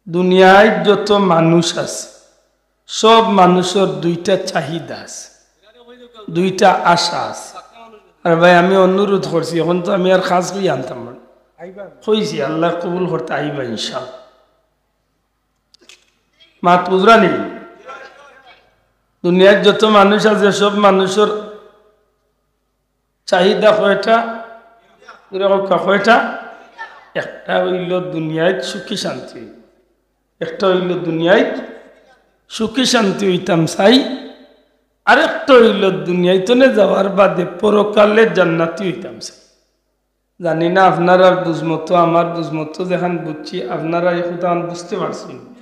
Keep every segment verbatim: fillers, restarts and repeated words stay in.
দুনিয়াত যত মানুষ আছে, সব মানুষর দুইটা চাহিদা আছে, দুইটা আশা আছে। আর ভাই, আমি অনুরোধ করছি, এখন তো আমি আর খাস করি আনতাম না। কইছি, আল্লাহ কবুল করতে আইবা ইনশাআল্লাহ। মাত বুঝরানি? দুনিয়াত যত মানুষ আছে, সব মানুষর চাহিদা কয়টা? জোরে কউক্কা, কয়টা? একটা অইলো দুনিয়াত সুখী শান্তি, একটা অইলো দুনিয়াত সুখী শান্তি অইতাম চাই, আরেকটা অইলো দুনিয়াত তনে যাওয়ার বাদে পরকালে জান্নাতি অইতাম চাই। জানি না আপনারার বুঝমতো, আমার বুঝমতো যেখান বুঝছি, আপনারা এই কথাখান বুঝতে পারছেন।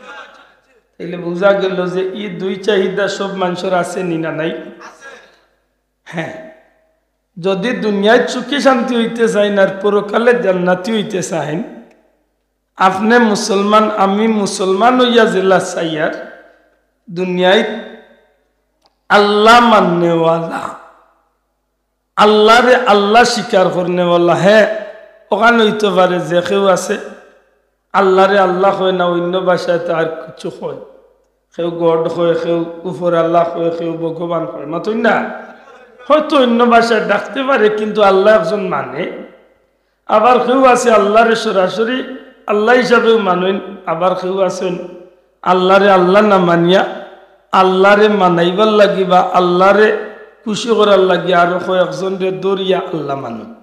তাইলে বুঝা গেল যে ই দুই চাহিদা সব মানুষর আছে নি না নাই? হ্যাঁ, যদি দুনিয়াত সুখী শান্তি অইতে চাইন আর পরকালে জান্নাতি অইতে চাইন, আপনে মুসলমান, আমি মুসলমান অইয়া যেলা চাইয়ার, দুনিয়াত আল্লাহ মাননেওয়ালা, আল্লাহরে আল্লাহ স্বীকার করনেওয়ালা, হ্যাঁ, অখান অইতো পারে যে কেউ আছে, আল্লাহরে আল্লাহ কয় না, অইন্য ভাষায় তার কিছু কয়, কেউ গড কয়, কেউ উপর আল্লাহ কয়, কেউ ভগবান কয়, মাতইন না? হয়তো অইন্য ভাষায় ডাকতে পারে, কিন্তু আল্লাহ একজন মানে। আবার কেউ আছে আল্লাহরে সরাসরি আল্লাহ হিসাবেও মানইন, আবার কেউ আছইন আল্লাহরে আল্লাহ না মানিয়া আল্লাহরে মানাইবার লাগি বা আল্লাহরে খুশি করার লাগি আরো কয়েকজনরে ধরিয়া আল্লাহ মানইন।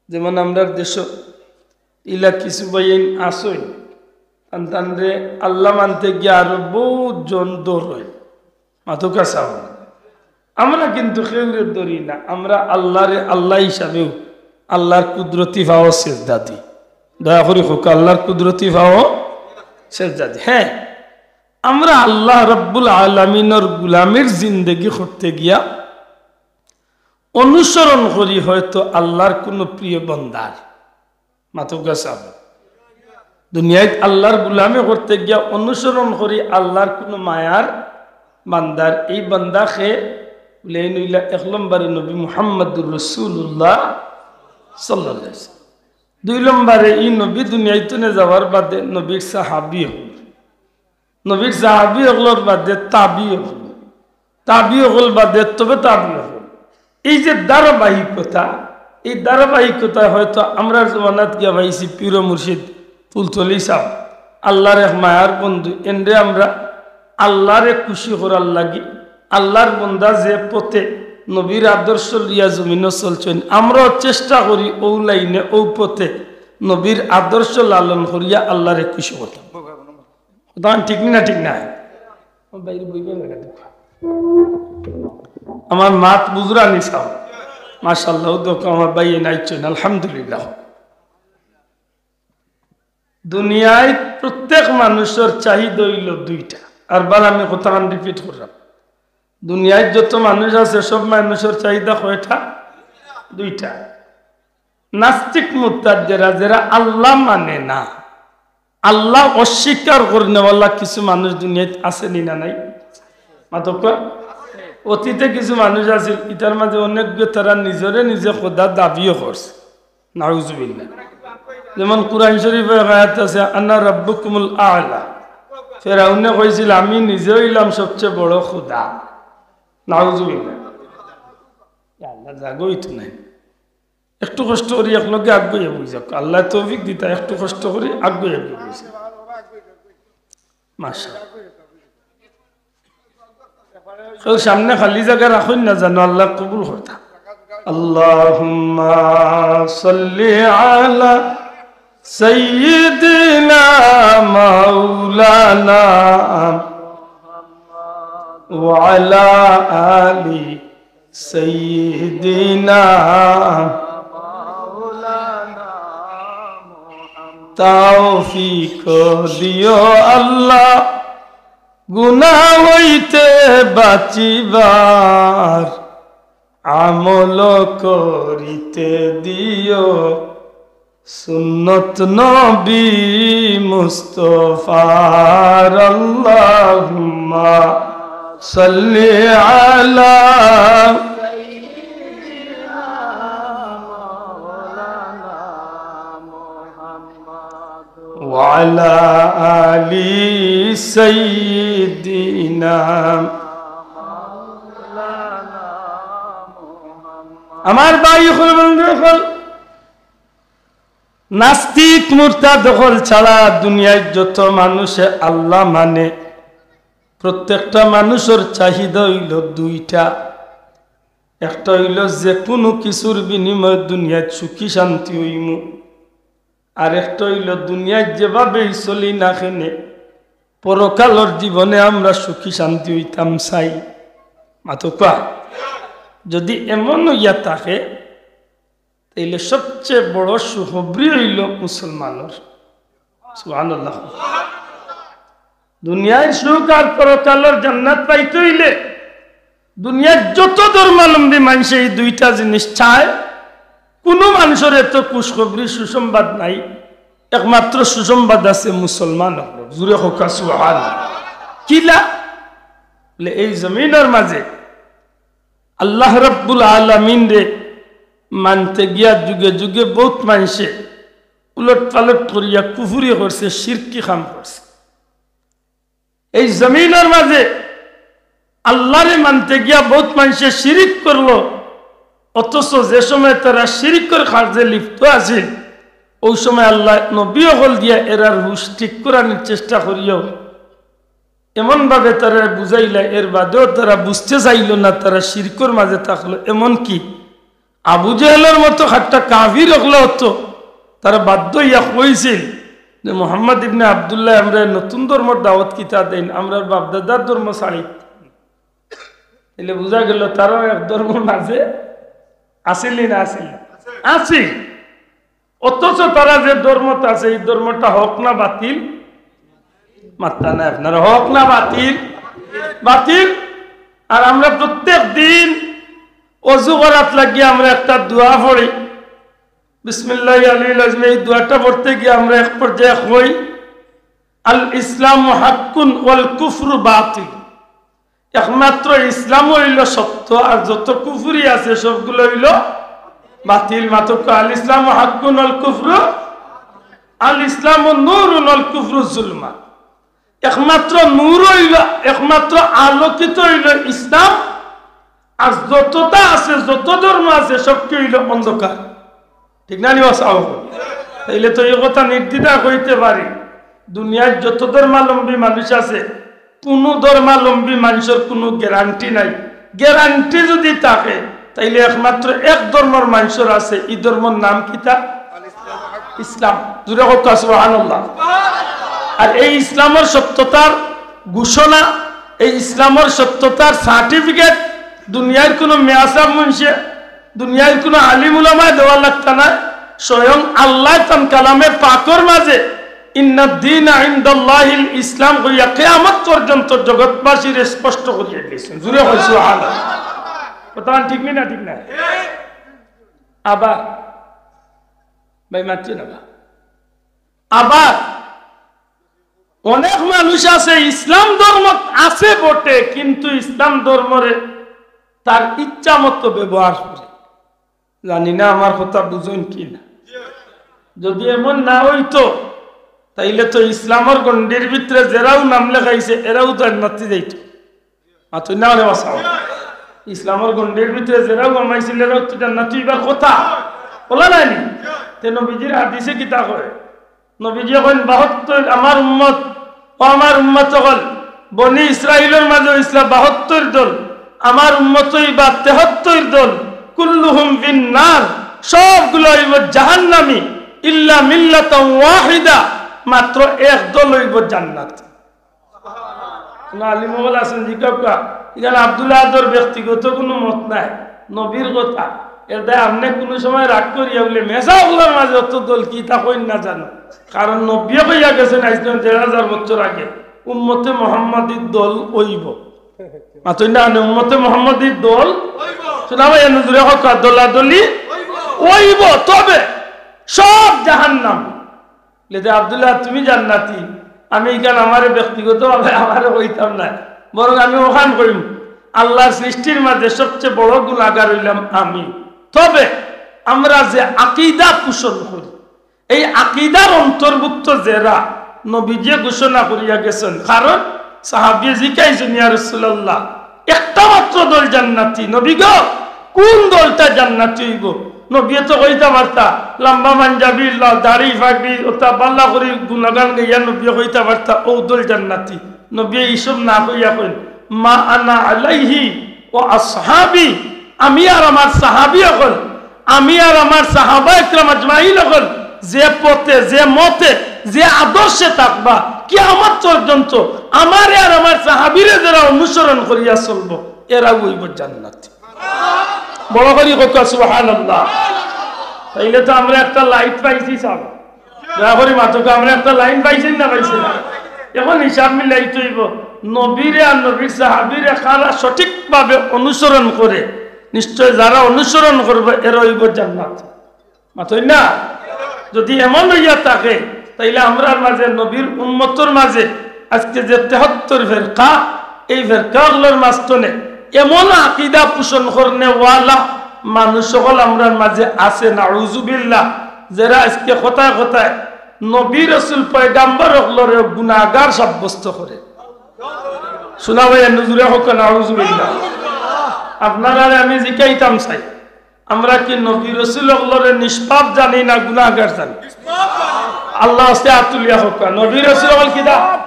যেমন আমরার দেশো ইলা কিছু ভাইয়াইন আছইন, তান তানরে আল্লাহ মানতে গিয়া আরো বউত জন ধরইন। মাতউক্কা চাও। আমরা কিন্তু কেউরে ধরি না, আমরা আল্লাহরে আল্লাহ হিসাবেও আল্লাহর কুদরতি পাও সেজদা দি। দয়া করি কউক্কা, আল্লাহর কুদরতি পাও সেজদা দি। হ্যাঁ, আমরা আল্লাহ রব্বুল আলামিনর গুলামির জিন্দেগি করতে গিয়া অনুসরণ করি হয়তো আল্লাহর কোনো প্রিয় বন্দার। মাতউক্কা চাও। দুনিয়াত আল্লাহর গুলামি করতে গিয়া অনুসরণ করি আল্লাহর কোনো মায়ার বান্দার। এই বান্দা কে? উলাইন অইলা এক নম্বরে নবী মুহাম্মাদুর রাসূলুল্লাহ সাল্লাল্লাহু আলাইহি ওয়াসাল্লাম। দুই নম্বরে ই নবী দুনিয়াত তনে যাওয়ার বাদে নবীর সাহাবী অকল, নবীর সাহাবী অকলর বাদে তাবি অকল, তাবি অকল বাদে তবে তাবি অকল। এই যে ধারাবাহিকতা, এই ধারাবাহিকতা হয়তো আমরার জমানাত গিয়া পাইছি পীর মুর্শিদ ফুলতলি সাহেব, আল্লাহর এক মায়ার বন্ধু। এনরে আমরা আল্লাহরে খুশি করার লাগি, আল্লাহর বন্দা যে পথে নবীর আদর্শ লইয়া জমিনো চলছইন, আমরাও চেষ্টা করি অউ লাইনে, অউ পথে নবীর আদর্শ লালন করিয়া আল্লাহরে খুশি করতাম। কথা ঠিক নি না? ঠিক না? আমার ভাইরে বইবার জাগা দেউক্কা। আমার মাত বুঝরা নি চাও? মাশাআল্লাহ, অউ দেখো আমার ভাইয়াইন আইছইন, আলহামদুলিল্লাহ। দুনিয়াত প্রত্যেক মানুষর চাহিদা অইলো দুইটা। আরবার আমি কথাখান repeat কররাম, দুনিয়াত যত মানুষ আছে সব মানুষর চাহিদা কয়টা? দুইটা। নাস্তিক মুরতাদ যেরা, যেরা আল্লাহ মানে না, আল্লাহ অস্বীকার করনেওয়ালা কিছু মানুষ দুনিয়াত আছে নি না নাই? মাতউক্কা। অতীতে কিছু মানুষ আছিল, ইতার মাঝে অনেকগু তারা নিজরে নিজে খোদা দাবিও করছে। নাউজুবিল্লাহ। যেমন কুরআন শরীফো এক আয়াত আছে, "আনা রাব্বুকুমুল আ'লা।" ফেরাউনে কইছিল, "আমি নিজে অইলাম সবচেয়ে বড় খোদা।" নাউজুবিল্লাহ। ইয়া আল্লাহ, জাগা অইতো নায়। একটু কষ্ট করি একলগে আগুয়াইয়া বই যাউক। আল্লায় তৌফিক দিতা, একটু কষ্ট করি আগুয়াইয়া বই যাউক। মাশাআল্লাহ। কেউ সামনে খালি জাগা রাখইন না যেন, আল্লায় কবুল করতা। আল্লাহুম্মা সাল্লি আলা সাইয়্যিদিনা মাওলানা ওয়া আলা আলি সাইয়্যিদিনা। তৌফিক দিও আল্লাহ, গুনাহ হইতে বাঁচিবার, আমল করিতে দিও সুন্নত নবী মুস্তফার। আল্লাহুম্মা সাল্লি আলা وعلى آل سيدنا। আমার ভাই অকল, বন্ধু অকল, নাস্তিক মুরতাদ অকল ছাড়া দুনিয়ার যত মানুষে আল্লাহ মানে, প্রত্যেকটা মানুষর চাহিদা অইলো দুইটা। একটা অইলো যে কুনু কিছুর বিনিময়ে দুনিয়াত সুখী শান্তি অইমু, আর একটা অইলো দুনিয়াত যেভাবেই চলি না কেনে, পরকালর জীবনে আমরা সুখী শান্তি অইতাম চাই। মাতউক্কা, যদি এমন অইয়া থাকে, তাইলে সবচেয়ে বড় সুখবরি অইলো মুসলমানর। সুবহানাল্লাহ। দুনিয়ার সুখ আর পরকালর জান্নাত পাইতে অইলে দুনিয়ার যত ধর্মাবলম্বী মানষে এই দুইটা জিনিস চায়। কুনু মানষর এত খুশখবরি সুসংবাদ নাই, একমাত্র সুসংবাদ আছে মুসলমান অকলর। জুরে কউক্কা সুবহানাল্লাহ। কিলা? বলে, এই জমিনর মাঝে আল্লাহ রাব্বুল আলামিনরে মানতে গিয়া যুগে যুগে বউত মানষে উলট পালট করিয়া কুফুরি করছে, শিরকি কাম করছে। এই জমিনর মাঝে আল্লাহরে মানতে গিয়া বউত মানষে শিরিক করলো, অথচ যে সময় তারা শিরিকর কার্যে লিপ্ত আছিল, ওই সময় আল্লাহ নবী অকল দিয়া এরার হুশ ঠিক করানির চেষ্টা করিয়াও এমনভাবে তারারে বুঝাইলা, এর বাদেও তারা বুঝতে চাইলো না, তারা শিরকর মাঝে থাকলো। এমনকি আবু জেহেলর মতো খাট্টা কাফির অকলও তো তারা বাধ্য অইয়া কইছিল যে, "মোহাম্মদ ইবনে আব্দুল্লাহ আমরারে নতুন ধর্মর দাওয়াত কিতা দেইন, আমরার বাপদাদার ধর্ম ছাড়ি।" তাইলে বুঝা গেল তারাও এক ধর্মর মাঝে আছিল নি না আছিল না? আছিল। অথচ তারা যে ধর্মত আছে, এই ধর্মটা হক না বাতিল? মাত্তা নাই আপনারা, হক না বাতিল? বাতিল। আর আমরা প্রত্যেক দিন অজু করাত লাগি আমরা একটা দোয়া পড়ি, বিসমিল্লাহি আলিয়্যিল আযীম। এই দোয়াটা পড়তে গিয়া আমরা এক পর্যায়ে কই, "আল ইসলামু হাক্কুন ওয়াল কুফরু বাতিল।" একমাত্র ইসলাম অইলো সত্য, আর যত কুফুরি আছে সবগুলো অইলো বাতিল। মাতউক্কা, "আল ইসলামু হাক্কুন ওয়াল কুফরু, আল ইসলামু নূরুন ওয়াল কুফরু জুলমা।" একমাত্র নূর অইলো, একমাত্র আলোকিত অইলো ইসলাম, আর যতটা আছে, যত ধর্ম আছে, সবটি অইলো অন্ধকার। ঠিক না নি, ওয়াসাও? তাইলে তো এই কথা নির্দ্বিধায় কইতে পারি, দুনিয়ার যত ধর্মাবলম্বী মানুষ আছে, কুনু ধর্মাবলম্বী মানষর কুনু গ্যারান্টি নাই। গ্যারান্টি যদি থাকে, তাইলে একমাত্র এক ধর্মর মানষর আছে। ই ধর্মর নাম কিতা? ইসলাম। জুরে কউক্কা সুবহানাল্লাহ। আর এই ইসলামর সত্যতার ঘোষণা, এই ইসলামর সত্যতার সার্টিফিকেট দুনিয়ার কুনু মেয়াসাব মুন্সে, দুনিয়ার কুনু আলিম উলামায় দেওয়া লাগতা না। স্বয়ং আল্লাহ তান কালামে পাকর মাঝে "ইন্নাদ দীনা ইনদাল্লাহিল ইসলাম" কইয়া কিয়ামত পর্যন্ত জগৎবাসীরে স্পষ্ট করিয়া দিয়েছেন। জুরে কউক্কা সুবহানাল্লাহ। কথা ঠিক নি না? ঠিক না? আবার ভাই মাতছে না বা? আবার অনেক মানুষ আছে ইসলাম ধর্ম আছে বটে, কিন্তু ইসলাম ধর্মরে তার ইচ্ছা মতো ব্যবহার করে। জানি না আমার কথা বুঝইন কি না। যদি এমন না অইতো, তাইলে তো ইসলামর গণ্ডির ভিতরে যেরাও নাম লেখাইছে, এরাও জান্নাতি যাইতো। মাতইন না, ওরে বাঁচাও। ইসলামর গণ্ডির ভিতরে যেরাও হামাইছিল, এরাও তো জান্নাতি অইবার কথা। বলা নায়নি? তে নবীজির হাদিসে কিতা কয়? নবীজিয়ে কইন, "বাহাত্তর, আমার উম্মত, ও আমার উম্মত অকল, বনি ইসরাইলর মাঝে অইছলা বাহাত্তর দল, আমার উম্মত অইবা তেহাত্তর দল, কুল্লুহুম ফিন নার, সবগুলা অইবো জাহান্নামী, ইল্লা মিল্লাতান ওয়াহিদা, মাত্র এক দল অইবো জান্নাত।" কুনু আলিম অকল আছইন, জিকাউক্কা, ইখান আব্দুল আহাদর ব্যক্তিগত কুনু মত নায়, নবীর কথা। এর দায় আপনে কুনু সময় রাগ করিয়া বলে, "মেসাব অকলর মাঝে অত দল কিতা কইন না জানো?" কারণ নবীয়ে কইয়া গেছইন আইজ থনে দেড় হাজার বছর আগে, "উম্মতে মোহাম্মদীর দল অইবো।" মাতইন না, "উম্মতে মোহাম্মদীর দল।" শুনা ভাই, এনে জুরে কউক্কা, "দলাদলি অইবো, তবে সব জাহান্নাম।" লেতে, "আব্দুল্লাহ, তুমি জান্নাতি, আমি ইখান আমারে ব্যক্তিগতভাবে আমারে কইতাম না, বরং আমি অখান কইমু, আল্লাহর সৃষ্টির মাঝে সবচেয়ে বড় গুনাহগার অইলাম আমি। তবে আমরা যে আকিদা পোষণ করি, এই আকিদার অন্তর্ভুক্ত যেরা নবীজিয়ে ঘোষণা করিয়া গেছেন। কারণ সাহাবিয়ে জিকাইছেন, "ইয়া রাসূলুল্লাহ, একটা মাত্র দল জান্নাতি, নবী গো, কোন দলটা জান্নাতি হইব?" নবীয়ে তো কইতা পারতা, লম্বা পাঞ্জাবি, ল-, দাড়ি, পাগড়ি, ওটা বাল্লা করি গুণগান গাইয়া নবীয়ে কইতা পারতা, "ও দল জান্নাতি।" নবীয়ে এইসব না কইয়া কইন, "মা আনা আলাইহি ওয়া আসহাবি, আমি আর আমার সাহাবী অকল, আমি আর আমার সাহাবা একরাম আজমাইন অকল যে পথে, যে মতে, যে আদর্শে থাকবা, কিয়ামত পর্যন্ত আমারে আর আমার সাহাবীরে যেরা অনুসরণ করিয়া চলবো, এরা অইব জান্নাতি।" বড় করি কউক্কা সুবহানাল্লাহ। তাইলে তো আমরা একটা লাইট পাইছি সাব। দয়া করি মাতউক্কা, আমরা একটা লাইন পাইছি না পাইছি না? এখন হিসাব মিলাইতে অইব, নবীরে আর নবীর সাহাবীরে কারা সঠিকভাবে অনুসরণ করে, নিশ্চয় যারা অনুসরণ করবে এরা অইব জান্নাত। মাতইন না? যদি এমন অইয়া থাকে, তাইলে আমরার মাঝে নবীর উম্মতর মাঝে আজকে যে তেহাত্তর ফেরকা, এই ফেরকা অকলর মাঝখানে এমন আকিদা পোষণ করনেওয়ালা মানুষ অকল আমরার মাঝে আছে, নাউজুবিল্লাহ, যেরা আজকে কথায় কথায় নবী রসুল পয়গাম্বর অকলরে গুনাহগার সাব্যস্ত করে। শুনা ভাই, এমনি জুরে কউক্কা, নাউজুবিল্লাহ। আপনারারে আমি জিকাইতাম চাই, আমরা কি নবী রসুল অকলরে নিষ্পাপ জানি না গুনাহগার জানি? আল্লাহ আস্তে আত তুলিয়া কউক্কা, নবী রসুল অকল কিতা?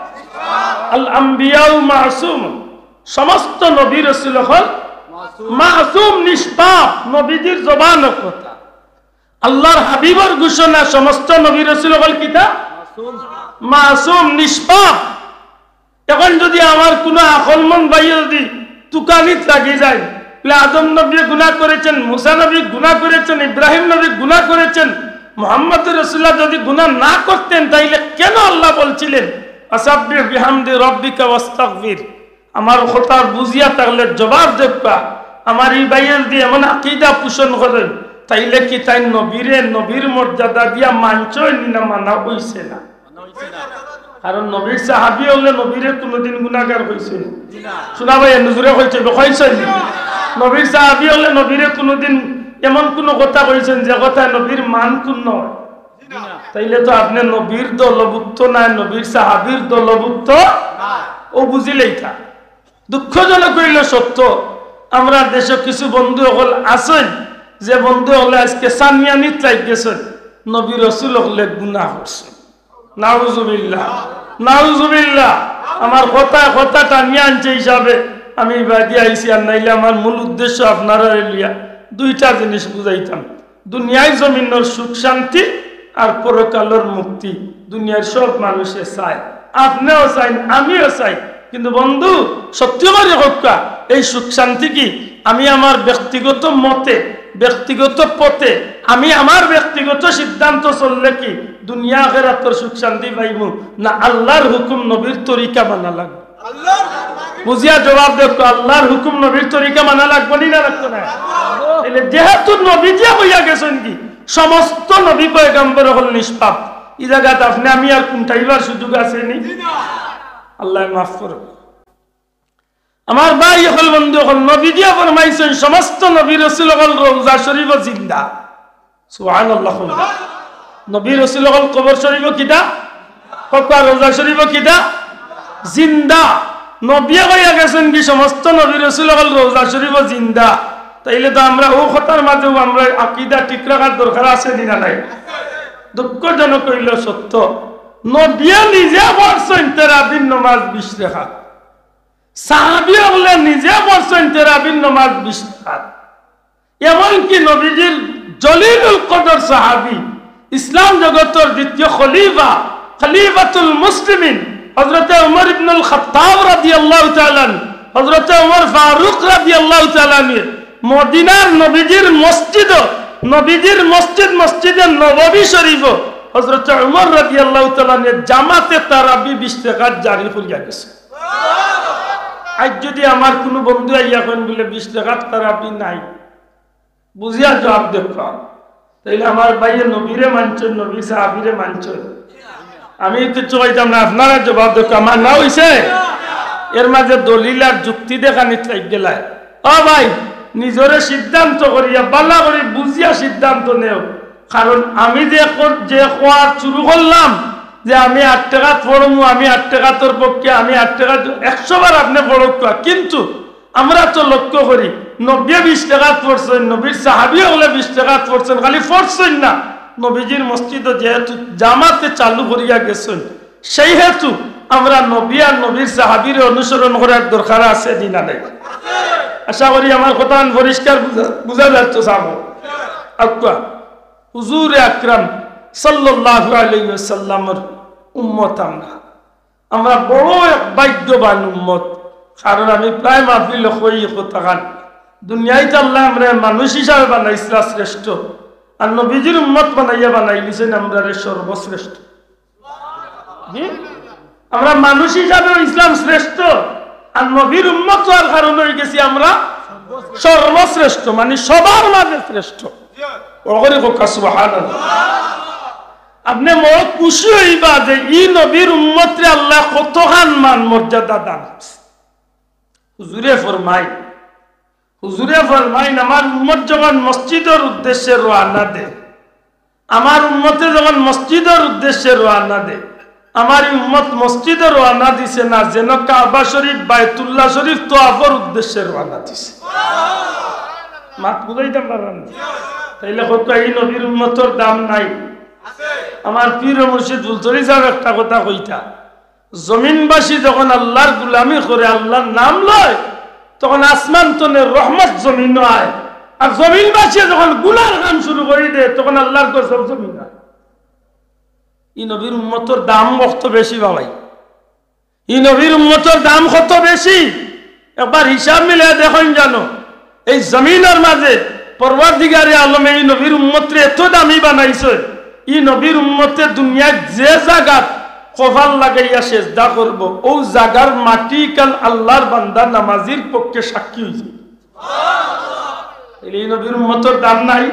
আল আম্বিয়াউ মাসুম। সমস্ত নবী রসুল অকল মাসুম, নিষ্পাপ, নবীজির জবানর কথা। আল্লাহর হাবিবর ঘোষণা, সমস্ত নবী রসুল অকল কিতা? মাসুম, নিষ্পাপ। এখন যদি আমার কুনু আকলমন্দ ভাইয়ে যদি তুকানিত লাগি যায়, বলে, "আদম নবী গুনাহ করেছেন, মুসা নবী গুনাহ করেছেন, ইব্রাহিম নবী গুনাহ করেছেন, মোহাম্মদ রসুল্লাহ যদি গুনাহ না করতেন, তাইলে কেন আল্লাহ বলছিলেন, 'ফাসাব্বিহ বিহামদি রাব্বিকা ওয়াস্তাগফির'?" আমার কথার বুঝিয়া থাকলে জবাব দেউক্কা। আমার ই ভাইয়ে যদি এমন আকিদা পোষণ করেন, তাইলে কি তাইন নবীরে নবীর মর্যাদা দিয়া মানছইন না মানা অইছে না? কারণ নবীর সাহাবী অকলে নবীরে কুনুদিন গুনাহগার কইছইন? শুনা ভাই, এমনি জুরে কইছইন, কইছইন? নবীর সাহাবী অকলে নবীরে কুনুদিন এমন কুনু কথা কইছইন যে কথায় নবীর মান ক্ষুণ্ণ অয়? তাইলে তো আপনে নবীর দলভুক্ত নায়, নবীর সাহাবীর দলভুক্ত। ও বুঝিলাইতা। দুঃখজনক অইলো সত্য, আমরার দেশো কিছু বন্ধু অকল আছইন, যে বন্ধু অকলে আজকে সানিয়ানিত লাগি গেছইন, নবী রসুল অকলে গুনাহ করছইন। নাউজুবিল্লাহ, নাউজুবিল্লাহ। আমার কথায় কথা টানিয়া আনছে হিসাবে আমি ইবাদি আইছি, আর নাইলে আমার মূল উদ্দেশ্য আপনারারে লইয়া দুইটা জিনিস বুঝাইতাম। দুনিয়ার জমিনর সুখ শান্তি আর পরকালর মুক্তি দুনিয়ার সব মানুষে চায়, আপনেও চাইন, আমিও চাই। কিন্তু বন্ধু, সত্যি করি কউক্কা, এই সুখ শান্তি কি আমি আমার ব্যক্তিগত মতে, ব্যক্তিগত পথে, আমি আমার ব্যক্তিগত সিদ্ধান্ত চললে কি দুনিয়া আখেরাতর সুখ শান্তি পাইমু, না আল্লাহর হুকুম নবীর তরিকা মানা লাগবো? বুঝিয়া জবাব দেউক্কা, আল্লাহর হুকুম নবীর তরিকা মানা লাগবো নি না লাগতো না? তাইলে যেহেতু নবীজিয়ে কইয়া গেছইন কি সমস্ত নবী পয়গাম্বর অকল নিষ্পাপ, ই জাগাত আপনে আমি আর কুনটাইবার সুযোগ আছে নি? আল্লায় মাফ করো। আমার ভাই অকল, বন্ধু অকল, নবীজিয়ে ফরমাইছইন সমস্ত নবী রসুল অকল রওজা শরীফো জিন্দা। সুবহানাল্লাহ। নবী রসুল অকল কবর শরীফো কিতা? কউক্কা, রওজা শরীফো কিতা? জিন্দা। নবীয়ে কইয়া গেছইন কি সমস্ত নবী রসুল অকল রওজা শরীফো জিন্দা। তাইলে তো আমরা অউ কথার মাঝেও আমরা আকিদা ঠিক রাখার দরকার আছে নি না নাই? দুঃখজনক অইলো সত্য, নবীয়ে নিজে পড়ছইন তেরাবির নমাজ বিশ রেকাত, সাহাবী অকলে নিজে পড়ছইন তেরাবির নমাজ বিশ রেকাত। এমনকি নবীজির জলিলুল কদর সাহাবী, ইসলাম জগতর দ্বিতীয় খলিফা, খলিফাতুল মুসলিমিন হযরতে উমর ইবনুল খাত্তাব রাদিয়াল্লাহু তাআলা আনহু, হযরতে উমর ফারুক রাদিয়াল্লাহু তাআলা আনহু মদিনার নবীজির মসজিদ, নবীজির মসজিদ, মসজিদে নববী শরীফ, হযরতে উমর রাদিয়াল্লাহু তাআলা আনহু জামাতে তারাবি বিশ রেকাত জারি করিয়া গেছে। আইজ যদি আমার কুনু বন্ধু আইয়া কইন বলে বিশ রেকাত তারাবি নাই, বুঝিয়া জবাব দেউক্কা। তাইলে আমার ভাইয়ে নবীরে মানছইন, নবী সাহাবীরে মানছইন। আমি কিচ্ছু কইতাম না, আপনারা জবাব দেউক্কা। আমার না অইছে? এর মাঝে দলিল আর যুক্তি দেখানিত লাগি গেলায়। ও ভাই, নিজরে সিদ্ধান্ত করিয়া, বালা করি বুঝিয়া সিদ্ধান্ত নেও। কারণ আমি যে কর-, যে কওয়া শুরু করলাম যে আমি আট রেকাত পড়মু, আমি আট রেকাতর পক্ষে, আমি আট রেকাত, একশো বার আপনে পড়উক্কা, কিন্তু আমরা তো লক্ষ্য করি নবীয়ে বিশ রেকাত পড়ছইন, নবীর সাহাবী অকলে বিশ রেকাত পড়ছইন, খালি পড়ছইন না, নবীজির মসজিদো যেহেতু জামাতে চালু করিয়া গেছইন, সেই হেতু আমরা নবী আর নবীর সাহাবীরে অনুসরণ করার দরকার আছে নি না নাই? আশা করি আমার কথা পরিষ্কার বুঝা, বুঝা যাচ্ছে সামনে। আচ্ছা, হুজুরে আকরাম সাল্লাল্লাহু আলাইহি ওয়াসাল্লামর উম্মত আমরা। আমরা বড় এক ভাগ্যবান উম্মত, কারণ আমি প্রায় মাহফিলো কই কথাখান, দুনিয়াইত আল্লায় আমরারে মানুষ হিসাবে বানাইছলা শ্রেষ্ঠ, আর নবীজির উম্মত বানাইয়া বানাইলিছইন আমরারে সর্বশ্রেষ্ঠ। জি? আমরা মানুষ হিসাবে ইসলাম শ্রেষ্ঠ, আর নবীর উম্মত অওয়ার কারণে অইগেছি আমরা সর্বশ্রেষ্ঠ, মানে সবার মাঝে শ্রেষ্ঠ। বড় করি কউক্কা সুবহানাল্লাহ। আপনে বড় খুশি অইবা যে ই নবীর উম্মতরে আল্লায় কতখান মান মর্যাদা দান করছে। হুজুরে ফরমাইন, হুজুরে ফরমাইন, আমার উম্মত যখন মসজিদর উদ্দেশ্যে রওয়ানা দে, আমার উম্মতে যখন মসজিদর উদ্দেশ্যে রওয়ানা দে, আমার ই উম্মত মসজিদো রওয়ানা দিছে না, যেন কাবা শরীফ, বায়তুল্লাহ শরীফ তোয়াফর উদ্দেশ্যে রওয়ানা দিছে। মাত বুঝাইতাম পারলাম না? তাইলে কউক্কা ই নবীর উম্মতর দাম নাই? আমার পীর ও মুর্শিদ ফুলতলি সাহেব একটা কথা কইতা, জমিনবাসী যখন আল্লাহর গুলামি করে, আল্লাহর নাম লয়, তখন আসমান তনে রহমত জমিনো আয়। আর জমিনবাসী যখন গুনার কাম শুরু করি দে, তখন আল্লাহর গজব জমিনো আয়। ই নবীর উম্মতর দাম কত বেশি বাবাই, ই নবীর উম্মতর দাম কত বেশি। একবার হিসাব মিলাইয়া দেখইন জানো, এই জমিনর মাঝে পরওয়ারদিগারে আলমে ই নবীর উম্মতরে এত দামি বানাইছে, ই নবীর উম্মতে দুনিয়ার যে জাগাত কপাল লাগাইয়া সেজদা করবো, অউ জাগার মাটি কাল আল্লাহর বান্দা নামাজির পক্ষে সাক্ষী অইছে। তাইলে ই নবীর উম্মতর দাম নাই?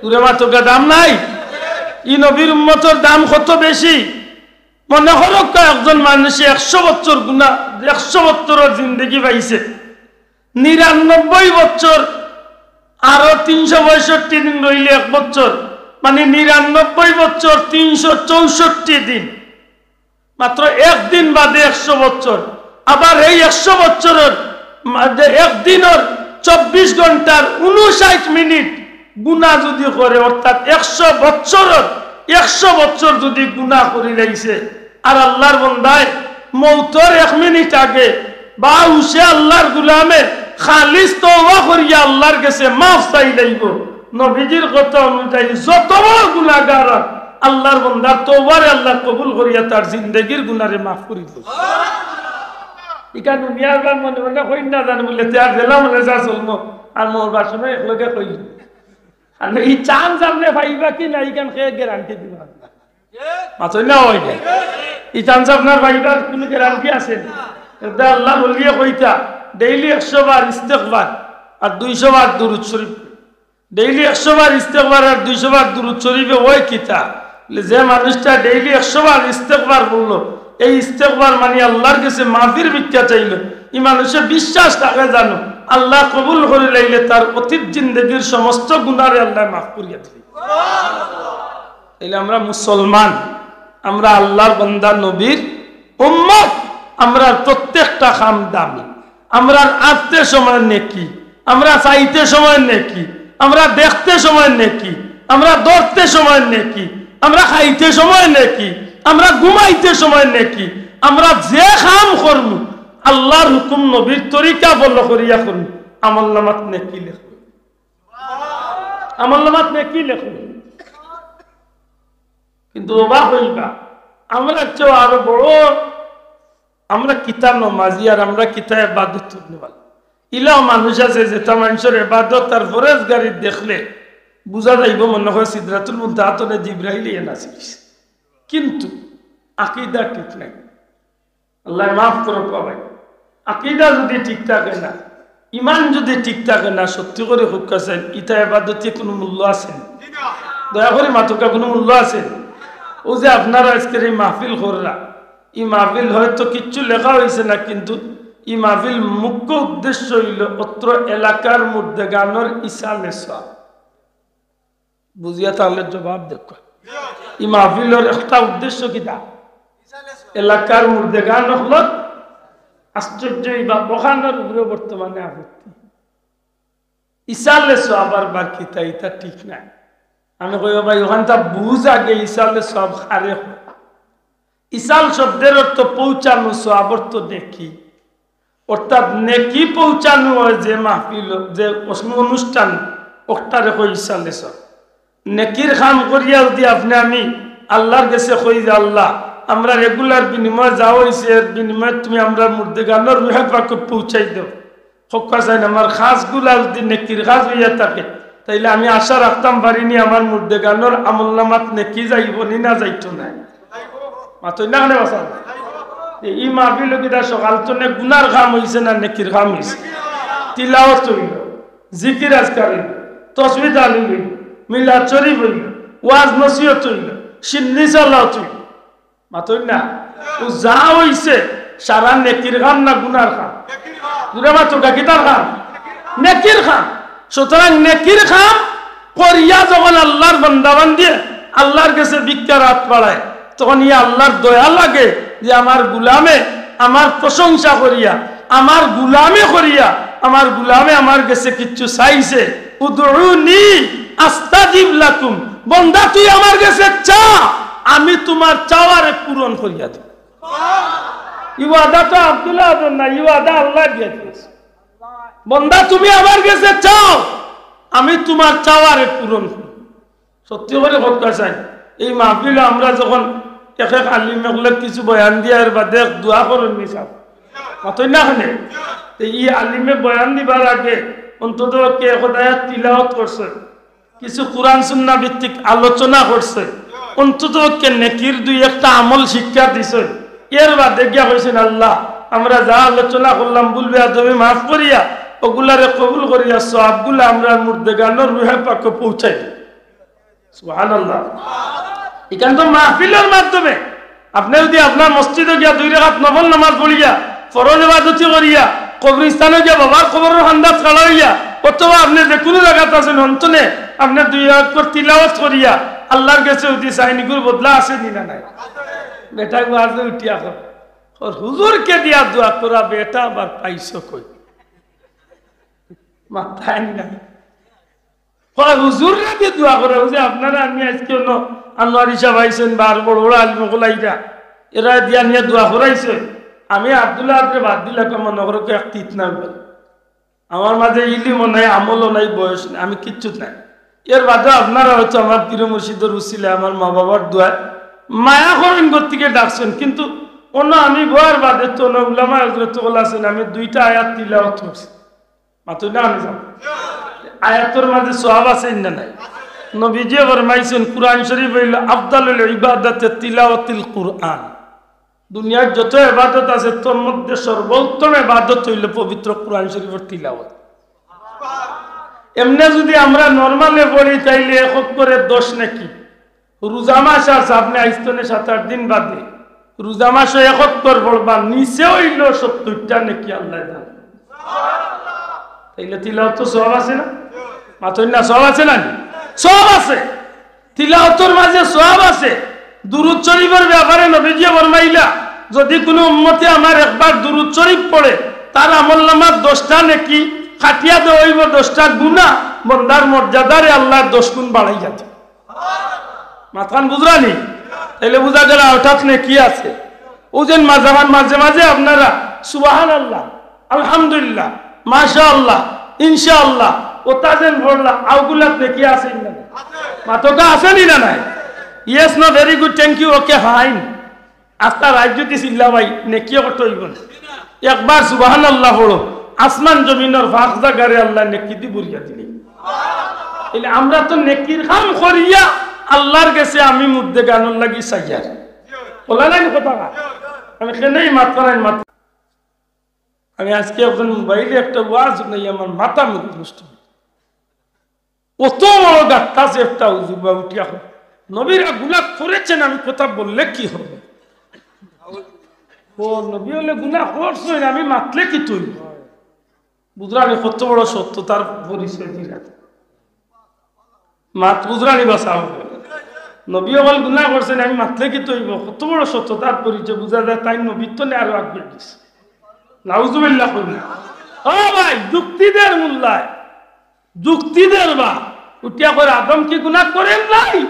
জুরে মাতউক্কা, দাম নাই? ই নবীর উম্মতর দাম কত বেশি। মনে করউক্কা, একজন মানুষে একশো বছর গুনা, একশো বছরর জিন্দেগি পাইছে, নিরানব্বই বছর, আরো তিনশো পঁয়ষট্টি দিন রইলে এক বছর, মানে নিরানব্বই বছর তিনশো চৌষট্টি দিন, মাত্র একদিন বাদে একশো বছর। আবার এই একশো বছরর মাঝে একদিনর চব্বিশ ঘন্টার ঊনষাট মিনিট গুনা যুদি করে, অর্থাৎ একশো বছরর একশো বছর যুদি গুনা করিলাইছে, আর আল্লাহর বন্দায় মউতর এক মিনিট আগে বা হুশে আল্লাহর গুলামে খালিস তওবা করিয়া আল্লাহর গেছে মাফ চাইলাইবো। নবীজির কথা অনুযায়ী যত বড় গুনাগার অউক, আল্লাহর বন্দার তওবারে আল্লায় কবুল করিয়া তার জিন্দেগির গুনারে মাফ করি দিবো। ইখান দুনিয়ার বার মনে মনে কইন না জানি বুলে, তে আর জেলা মনে যা চলমু, আর মরবার সময় একলগে কইল। আর ই chance আপনে পাইবা কি না, ইখান কে guarantee দিবা? মাতইন না অয় নি? ই chance আপনার পাইবার কুনু guarantee আছে নি? এটা আল্লাহর ওলিয়ে কইতা, daily একশো বার ইস্তেগফার আর দুইশো বার দুরূদ শরীফ। Daily একশো বার ইস্তেগফার আর দুইশো বার দুরূদ শরীফে অয় কিতা? বুলে, যে মানুষটা daily একশো বার ইস্তেগফার করলো, এই ইস্তেগফার মানে আল্লাহর গেছে মাফির ভিক্ষা চাইলো, ই মানুষে বিশ্বাস থাকে জানো, আল্লায় কবুল করিলাইলে তার অতীত জিন্দেগির সমস্ত গুনারে আল্লায় মাফ করিয়া দিবে। তাইলে আমরা মুসলমান, আমরা আল্লাহর বান্দা, নবীর উম্মত, আমরার প্রত্যেকটা কাম দামি। আমরার আটতে সময় নেকি, আমরা চাইতে সময় নেকি, আমরা দেখতে সময় নেকি, আমরা ধরতে সময় নেকি, আমরা খাইতে সময় নেকি, আমরা ঘুমাইতে সময় নেকি, আমরা যে কাম করমু, আল্লাহর হুকুম নবীর তরিকা follow করিয়া করমু, আমলনামাত নেকি লেখমু। আমলনামাত নেকি লেখমু। কিন্তু অবাক অইবা, আমরার চেয়ে আরো বড়, আমরা কিতা নমাজি আর আমরা কিতা এবাদত করনেওয়ালা। ইলাও মানুষ আছে যেতা মানষর এবাদত আর পরহেজগারি দেখলে বুঝা যাইবো মনে অয় সিদরাতুল মুনতাহা তনে জিব্রাইল আইয়া নাজিল অইছে। কিন্তু আকিদা ঠিক নাই। আল্লায় মাফ করউক বাবাই। আকিদা যুদি ঠিক থাকে না, ইমান যুদি ঠিক থাকে না, সত্যি করি কউক্কা চাইন, ইতা এবাদতর কুনু মূল্য আছে নি? দয়া করি মাতউক্কা, কুনু মূল্য আছে নি? অউ যে আপনারা আইজকের ই মাহফিল কররা, ই মাহফিল হয়তো কিচ্ছু লেখা অইছে না, কিন্তু ই মাহফিল মুখ্য উদ্দেশ্য অইলো অত্র এলাকার মুর্দেগানর ইসালে সওয়াব। বুঝিয়া তাহলে জবাব দেখো। ই মাহফিলর একটা উদ্দেশ্য কিতা? এলাকার মুর্দেগান অকলর আশ্চর্য ই বাবখানর উপরে বর্তমানে আপত্তি। ইসালে সওয়াব আর বার কিতা, ইতা ঠিক নাই। আমি কই, "ও ভাই, অখানতা বুঝ আগে, ইসালে সওয়াব কারে কয়?" ইসাল শব্দের অর্থ পৌঁছানো, সওয়াব অর্থ নেকি। অর্থাৎ নেকি পৌঁছানো অয় যে মাহফিল, যে অনুষ্ঠান, অটারে কয় ইসালে সওয়াব। নেকির কাম করিয়া যদি আপনে আমি আল্লার গেছে কই যে, "আল্লা, আমরার এগুলার বিনিময়ে যা অইছে, এর বিনিময়ে তুমি আমরার মুর্দেগানর রুহে পাকো পৌঁছাই দেও।" হক্কা চাইন, আমার কাজগুলা যদি নেকির কাজ অইয়া থাকে, তাইলে আমি আশা রাখতাম পারি নি আমার মুর্দেগানর আমলনামাত নেকি যাইবো নি না যাইতো নায়? মাতইন না কেনে বাবা? ই মাহফিল কিতা সকাল তনে গুনার কাম অইছে না নেকির কাম অইছে? তিলাওয়াত অইলো, জিকির আজকার অইলো, তসবিহ তাহলিল অইলো, মিলাদ শরীফ অইলো, ওয়াজ নসিহত অইলো, শিন্নি সালাওয়াত অইলো। মাতইন না? ও যা অইছে, সারা নেকির কাম না গুনার কাম? জুরে মাতো, কিতার কাম? নেকির কাম। সুতরাং নেকির কাম করিয়া যখন আল্লার বান্দাবান্দিয়ে আল্লার গেছে ভিক্ষার আত বাড়ায়, তখন ই আল্লার দয়া লাগে যে আমার গুলামে আমার প্রশংসা করিয়া, আমার গুলামে করিয়া, আমার গুলামে আমার গেছে কিচ্ছু চাইছে। উদউনি আস্তাজিব লাকুম, বন্দা তুই আমার গেছে চা, আমি তুমার চাওয়ারে পূরণ করিয়া দিমু। ই ওয়াদা তো আব্দুল্লাহ আদর না, ই ওয়াদা আল্লায় দিয়া দিছে। বন্দা তুমি আমার গেছে চাও, আমি তুমার চাওয়ারে পূরণ করি। সত্যি করি হক্কা চাইন, ই মাহফিলো আমরা যখন এক এক আলিমে অকলে কিছু বয়ান দিয়ার বাদে এক দোয়া করইন নি সাব? মাতইন না কেনে? তে ই আলিমে বয়ান দিবার আগে অন্তত কে খোদায়া তিলাওয়াত করছে, কিছু কুরআন সুন্নাহ ভিত্তিক আলোচনা করছে, অন্তত পক্ষে নেকির দুই একটা আমল শিক্ষা দিছে। এর বাদে গিয়া কইছইন, "আল্লাহ, আমরা যা আলোচনা করলাম ভুল বেয়াদবি মাফ করিয়া, ওগুলারে কবুল করিয়া সওয়াবগুলা আমরার মুর্দেগানর রুহে পাকো পৌঁছাই দিও।" সুবহানাল্লাহ। ইখান তো মাহফিলর মাধ্যমে আপনে যদি আপনার মসজিদো গিয়া দুই রাকাত নফল নামাজ পড়িয়া, ফরজ ইবাদতি করিয়া, কবরস্থানো গিয়া বাবার কবরর কান্দাত খাড়া অইয়া, অথবা আপনে যেকুনু জাগাত আছইন, অন্তনে আপনে দুই রাকাত তিলাওয়াত করিয়া আল্লার গেছে যদি চাইন, ইগুর বদলা আছে নি না নাই? বেটায় ওয়াজো উঠিয়া কয়, "হুজুরকে দিয়া দোয়া করাবে, এটা আবার পাইছো কই?" মাতইন না। কয়, "হুজুররে দিয়া দোয়া করাও যে আপনারা, আমি আইজকে অনো আনোয়ারি সাব আইছইন বা আর বড় বড় আলিম অকল আইরা, এরা দিয়া নিয়া দোয়া করাইছইন। আমি আব্দুল্লাহ আদরে বাদ দিলাম, মনো করো কি এক তিত না বলে। আমার মাঝে ইলিমও নাই, আমলও নাই, বয়স নাই, আমি কিচ্ছু নাই। এর বাদে আপনারা হয়তো আমার পীর মুর্শিদর উসিলায়, আমার মা বাবার দোয়ায় মায়া করইন গতিকে ডাকছইন, কিন্তু অনো আমি বওয়ার বাদে তো অনো উলামায়ে হযরত অকল আছইন, আমি দুইটা আয়াত তিলাওয়াত করছি।" মাতইন না কেনে? আয়াতর মাঝে সওয়াব আছে না নাই? নবীজিয়ে ফরমাইছইন, কুরআন শরীফ অইলো আফদালুল ইবাদাতে তিলাওয়াতিল কুরআন। দুনিয়ার যত ইবাদত আছে, তার মধ্যে সর্বোত্তম ইবাদত অইলো পবিত্র কুরআন শরীফর তিলাওয়াত। এমনে যদি আমরা নরমালে পড়ি, তাইলে এক অক্ষরে দশ নেকি। রোজা মাস আছে, আপনে আইজ তনে সাত আট দিন বাদে রোজা মাসো এক অক্ষর পড়বা, নিচে অইলো সত্তইরটা নেকি আল্লায় দেইন। তাইলে তিলাওয়াতো সওয়াব আছে না? মাতইন না, সওয়াব আছে না নি? সওয়াব আছে। তিলাওয়াতর মাঝে সওয়াব আছে। দুরূদ শরীফর ব্যাপারে নবীজিয়ে ফরমাইলা, যদি কুনু উম্মতে আমার একবার দুরূদ শরীফ পড়ে, তার আমলনামাত দশটা নেকি কাটিয়া দেওয়া অইবো, দশটা গুনা, বন্দার মর্যাদারে আল্লায় দশ গুণ বাড়াইয়া দিবা। মাতখান বুঝরা নি? তাইলে বুঝা গেল অটাত নেকি আছে। অউ যেন মাঝে মাঝে, মাঝে মাঝে আপনারা সুবহানাল্লাহ, আলহামদুলিল্লাহ, মাশাআল্লাহ, ইনশাআল্লাহ, অতা যেন পড়লা, অগুলাত নেকি আছে নি না নাই? মাতকা আছে নি না নাই? Yes, no, very good, thank you, okay, fine। আস্তা রাইত যদি চিল্লাবাই, নেকি অকটা অইবো না। একবার সুবহানাল্লাহ পড়ো, আসমান জমিনর ফাঁক জাগারে আল্লায় নেকি দি ভরিয়া দিলে। তাইলে আমরা তো নেকির কাম করিয়া আল্লার গেছে আমি মুর্দেগানর লাগি চাইয়ার। অলা নায় নি কথা? আমি কেনে মাতরাম, মাত-, আমি আইজকে একজন মোবাইলে একটা ওয়াজ হুনাইয়া আমার মাথা মুখ নষ্ট অইলো। অত বড় গাত্তা যে একটা হুজুর বা উঠিয়া কয়, "নবীরা গুনা করেছেন, আমি কথা বললে কি হবে?" ও নবী অকলে গুনা করছইন, আমি মাতলে কিতা অইবো? বুঝরা নি কত বড় সত্যতার পরিচয় দিলা। মাত বুঝরানি বাঁচাও। নবী অকল গুনাহ করছইন, আমি মাতলে কিতা অইবো? কত বড় সত্যতার পরিচয়, বুঝা যায় তাইন নবীর তনে আরো আগে গেছে। নাউজুবিল্লাহ কইন না। ও ভাই, যুক্তি দের মোল্লায়, যুক্তি দের বা। উঠিয়া কয়, "আদম কি গুনাহ করের নাই?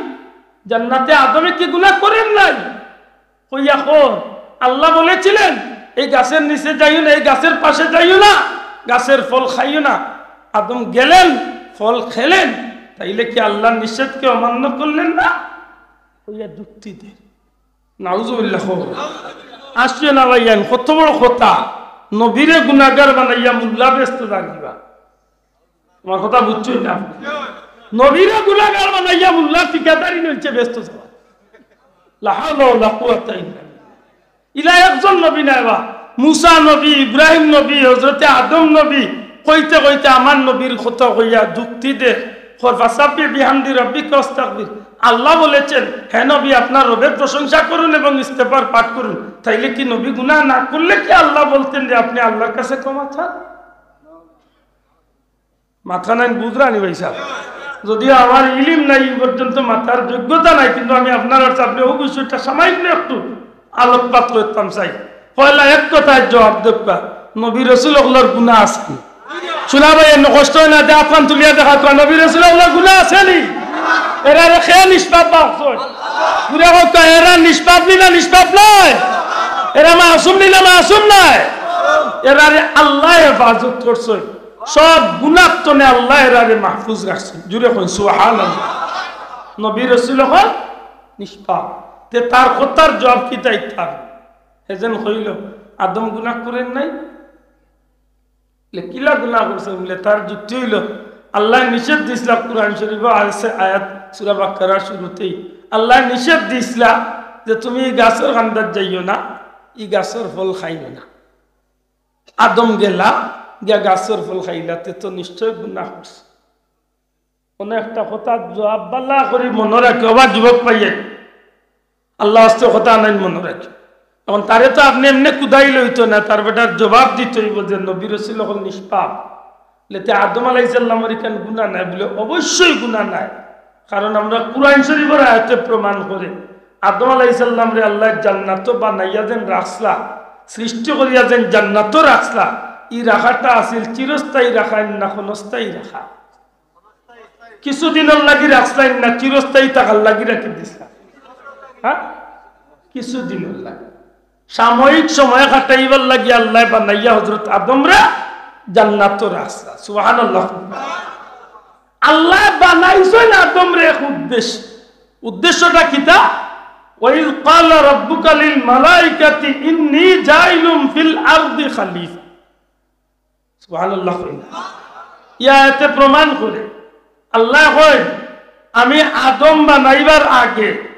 জান্নাতে আদমে কি গুনাহ করের নাই?" কইয়া কর, "আল্লাহ বলেছিলেন, এই গাছের নিচে যাইও না, এই গাছের পাশে যাইও না, গাছের ফল খাইও না।" আদম গেলেন, ফল খেলেন, তাইলে কি আল্লাহর নিষেধকে অমান্য করলেন না? কইয়া যুক্তি দের। নাউজুবিল্লাহ। আসছে না ভাইয়ান, কত বড় কথা। নবীরে গুনাহগার বানাইয়া মোল্লা বেহেস্তো যাইবা। আমার কথা বুঝছইন না? নবীরে গুনাহগার বানাইয়া মোল্লা ঠিকাদারি নইছে বেহেস্তো যাওয়া। লা হাওলা ওয়ালা কুওয়াতা ইল্লা বিল্লাহ। ইলা একজন নবী নায় বা। মুসা নবী, ইব্রাহিম নবী, হযরতে আদম নবী, কইতে কইতে আমার নবীর কথা কইয়া যুক্তি দে। কর, "ফাসাব্বিহ বিহামদি রাব্বিকা ওয়াস্তাগফির।" আল্লাহ বলেছেন, "হে নবী, আপনার রবের প্রশংসা করুন এবং ইস্তেগফার পাঠ করুন।" তাইলে কি নবী গুনাহ না করলে কি আল্লাহ বলতেন যে, "আপনি আল্লাহর কাছে ক্ষমা চান"? মাথা নাই বুঝরানি ভাই সাহেব। যদিও আমার ইলিম নাই, এই পর্যন্ত মাতার যোগ্যতা নাই, কিন্তু আমি আপনারার সামনে অবশ্যই একটা সামান্য একটু আলোকপাত করতাম চাই। পয়লা এক কথায় জবাব দেউক্কা, নবী রসুল অকলর গুনাহ আছে নি? শুনা ভাই, এমনি কষ্ট অয় না যে আতখান তুলিয়া দেখা কয়, নবী রসুল অকলর গুনাহ আছে নি? এরারে কে নিষ্পাপ বানাইছে? পুরা কথা, এরা নিষ্পাপ নি না নিষ্পাপ নায়? এরা মাসুম নি না মাসুম নায়? এরারে আল্লায় হেফাজত করছে। সব গুনাহ তনে আল্লায় এরারে মাহফুজ রাখছে। জুরে কইন সুবহানাল্লাহ। নবী রসুল অকল নিষ্পাপ। তে তার কথার জবাব কিতা দিতাম? হেজেন কইল, "আদম গুনাহ করের নাই।" লে, "কিলা গুনাহ করছে?" বলে, তার যুক্তি অইল, আল্লায় নিষেধ দিছলা, কোরআন শরীফো আছে আয়াত, সূরা বাকারার শুরুতেই আল্লায় নিষেধ দিছলা যে, "তুমি ই গাছর কান্দাত যাইও না, ই গাছর ফল খাইও না।" আদম গেলা, গিয়া গাছর ফল খাইলা, তে তো নিশ্চয় গুনাহ করছে। অনো একটা কথার জবাব ভালা করি মনো রাখিও, ওবা যুবক ভাইয়ে, আল্লার ওয়াস্তে কথা আনাইন মনো রাখিও। অখন তারে তো আপনে এমনে কুদাইলে অইতো না, তার বেটার জবাব দিতে অইবো যে নবী রসুল অকল নিষ্পাপ। লে তে আদম আলাইহিস সালামর ইখান গুনাহ নাই? বলে, অবশ্যই গুনাহ নাই, কারণ আমরা কোরআন শরীফর আয়াতে প্রমাণ করে, আদম আলাইহিস সালামরে আল্লায় জান্নাতো বানাইয়া যেন রাখছলা, সৃষ্টি করিয়া যেন জান্নাতো রাখছলা, ই রাখাটা আছিল চিরস্থায়ী রাখা না ক্ষণস্থায়ী রাখা? কিছুদিনর লাগি রাখছলা না চিরস্থায়ী থাকার লাগি রাখি দিছলা? হ্যাঁ, কিছুদিনর লাগি। সাময়িক সময় কাটাইবার লাগি আল্লায় বানাইয়া হযরত আদমরে জান্নাতো রাখছলা। সুবহানাল্লাহ। আল্লায় বানাইছইন আদমরে এক উদ্দেশ্য। উদ্দেশ্যটা কিতা? "ওয়াইজ ক্বালা রাব্বুকা লিল মালাইকাতি ইন্নী জাইলুন ফিল আরদি খালিফা।" সুবহানাল্লাহ কইন। ই আয়াতে প্রমাণ করে, আল্লায় কইন, "আমি আদম বানাইবার আগে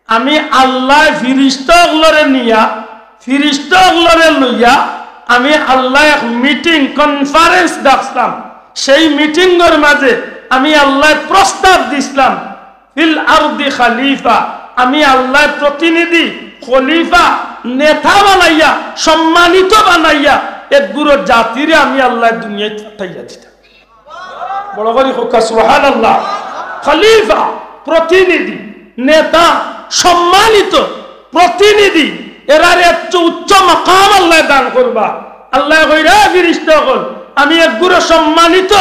আমি আল্লায় ফিরিস্তা অকলরে নিয়া, ফিরিস্তা অকলরে লইয়া আমি আল্লায় এক মিটিং, কনফারেন্স ডাকছলাম। সেই মিটিংর মাঝে আমি আল্লায় প্রস্তাব দিছলাম, ফিল আরদি খালিফা, আমি আল্লায় প্রতিনিধি, খলিফা, নেতা বানাইয়া, সম্মানিত বানাইয়া একগুরু জাতিরে আমি আল্লায় দুনিয়াত পাঠাইয়া দিতাম।" বড় করি কউক্কা সুবহানাল্লাহ। খলিফা, প্রতিনিধি, নেতা, সম্মানিত প্রতিনিধি, এরারে এত উচ্চ মাকাম আল্লায় দান করবা। আল্লায় কইরা, "ফিরিস্তা অকল, আমি একগুরু সম্মানিত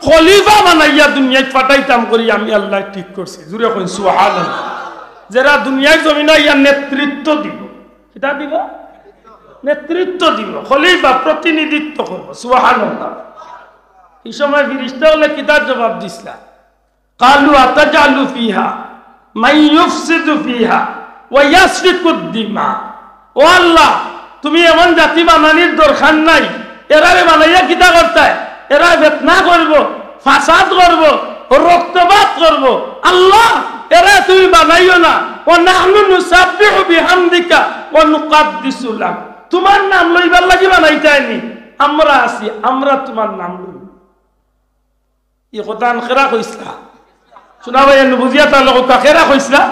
খলিফা বানাইয়া দুনিয়াত পাঠাইতাম করি, আমি আল্লায় ঠিক করছি।" জুরে কইন সুবহানাল্লাহ। যেরা দুনিয়ার জমিনো আইয়া নেতৃত্ব দিবো, কিতা দিবো? নেতৃত্ব দিবো, খলিফা প্রতিনিধিত্ব করবো। সুবহানাল্লাহ। ই সময় ফিরিস্তা অকলে কিতার জবাব দিছলা? "ক্বালু আতাজআলু ফিহা মান ইউফসিদু ফিহা ওয়া ইয়াসফিকুদ দিমা।" ও আল্লাহ, তুমি এমন জাতি বানানির দরকার নাই, এরারে বানাইয়া কিতা করতায়? এরা ফিতনা করবো, ফাসাদ করবো, রক্তপাত করবো। আল্লাহ, এরা তুমি বানাইও না। "ওয়া নাহনু নুসাব্বিহু বিহামদিকা ওয়া নুকাদ্দিসু লাক।" তুমার নাম লইবার লাগি বানাইতায় নি? আমরা আছি, আমরা তুমার নাম লইমু। ই কথাখান কেরা কইছলা? শুনা ভাই, এনে বুঝিয়া তাইলে কউক্কা, কেরা কইছলা?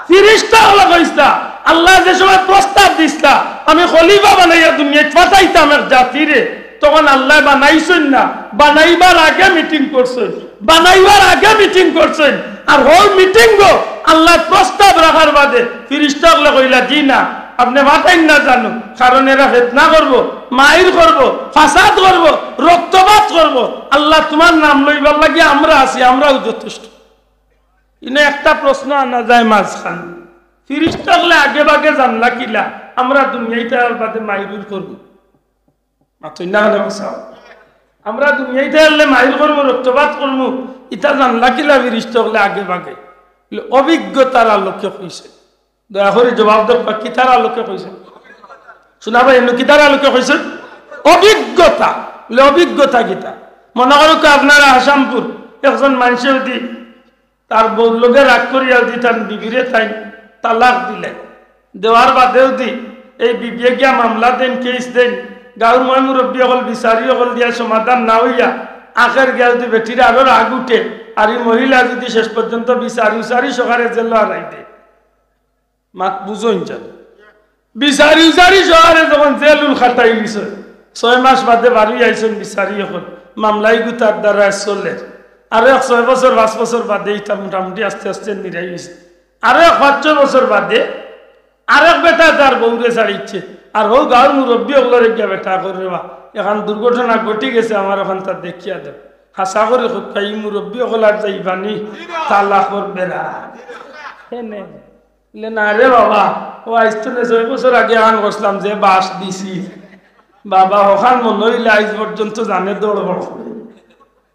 ফিরিস্তা অকলে কইছলা। আল্লায় যে সময় প্রস্তাব দিছলা, "আমি খলিফা বানাইয়া দুনিয়াত পাঠাইতাম এক জাতিরে", তখন আল্লায় বানাইছইন না, বানাইবার আগে মিটিং করছইন। বানাইবার আগে মিটিং করছইন, আর হউ মিটিংও আল্লায় প্রস্তাব রাখার বাদে ফিরিস্তা অকলে কইলা, "জি না, আপনে মাতইন না জানু, কারণ এরা ফিতনা করবো, মাইর করবো, ফাসাদ করবো, রক্তপাত করবো। আল্লাহ, তুমার নাম লইবার লাগি আমরা আছি, আমরাউ যথেষ্ট।" ইনো একটা প্রশ্ন আনা যায় মাঝখানো, ফিরিস্তা অকলে আগে ভাগে জানলা কিলা আমরা দুনিয়াইত আওয়ার বাদে মাইর করমু? মাতইন না কেনে বাঁচাও। আমরা দুনিয়াইত আইলে মাইর করমু, রক্তপাত করমু, ইতা জানলা কিলা ফিরিস্তা অকলে আগে ভাগে? বলে, অভিজ্ঞতার আলোকে কইছে। দয়া করি জবাব দেউক্কা, কিতার আলোকে কইছে? শুনা ভাই, এমনে কিতার আলোকে কইছে? অভিজ্ঞতা। বলে, অভিজ্ঞতা কিতা? মনে করউক্কা আপনারা হাসামপুর একজন মানষে যদি তার বউর লগে রাগ করিয়া যদি তান বিবিরে তাইন তালাক দিলে, দেওয়ার বাদে যদি এই বিবিয়ে গিয়া মামলা দেইন, কেস দেইন, গাউর ময়-মুরব্বি অকল, বিচারি অকল দিয়া সমাধান না অইয়া, আখের গিয়া যদি বেটির আরো রাগ উঠে, আর ই মহিলা যদি শেষ পর্যন্ত বিচারি-উচারি সহকারে জেলো হারাই দেয়, মাত বুঝইন জানু। বিচারি-উচারি সহকারে যখন জেলুল খাটাই দিছে, ছয় মাস বাদে বারই আইছইন বিচারি অকল, মামলা ইগু তার দ্বারা চলে। আরো এক ছয় বছর, পাঁচ বছর বাদে ইতা মোটামুটি আস্তে আস্তে নিরাই অইছে। আরো এক পাঁচ ছয় বছর বাদে আরেক বেটায় তার বউরে ছাড়িছে, আর হউ গাউর মুরব্বি অকলরে গিয়া বেটায় কর, "রে বা, এখান দুর্ঘটনা ঘটি গেছে, আমার অখানতা দেখিয়া দেও।" হাছা করি কউক্কা, ই মুরব্বি অকল আর যাইবা নি, তালাকর বেড়া। হেনে। বলে, "না রে বাবা, অউ আইজ থনে ছয় বছর আগে আন করছলাম যে বাঁশ দিছি। বাবা, অখান মনো অইলে আইজ পর্যন্ত জানে দড়বড় করে।"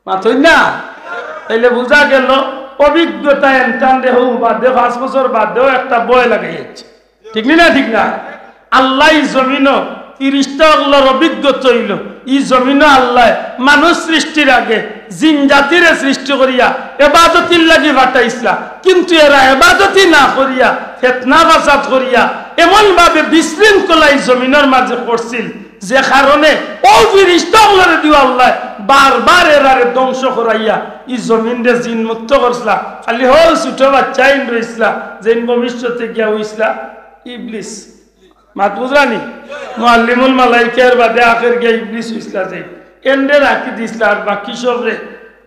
মাতইন না? তাইলে বুঝা গেল, অভিজ্ঞতা এনতান রে হউ বাদে, পাঁচ বছর বাদেও একটা ভয় লাগাই যাচ্ছে। ঠিক নি না? ঠিক না? আল্লায় ই জমিনো ফিরিস্তা অকলর অভিজ্ঞতা অইলো, ই জমিনো আল্লায় মানুষ সৃষ্টির আগে জিন জাতিরে সৃষ্টি করিয়া এবাদতির লাগি পাঠাইছলা, কিন্তু এরা এবাদতি না করিয়া ফিতনা ফাসাদ করিয়া এমন ভাবে বিশৃঙ্খলা ই জমিনর মাঝে করছিল, যে কারণে অউ ফিরিস্তা অকলরে দিও আল্লায় বারবার এরারে ধ্বংস করাইয়া ই জমিনরে জিন মুক্ত করছলা। খালি হউ ছোট বাচ্চাইন রইছলা, যেইন ভবিষ্যতে গিয়া অইছলা ইবলিস। মাত বুঝরা নি? মুআল্লিমুল মালাইকার বাদে আখের গিয়া ইবলিস অইছলা যে। এনরে রাখি দিছলা, আর বাকি সবরে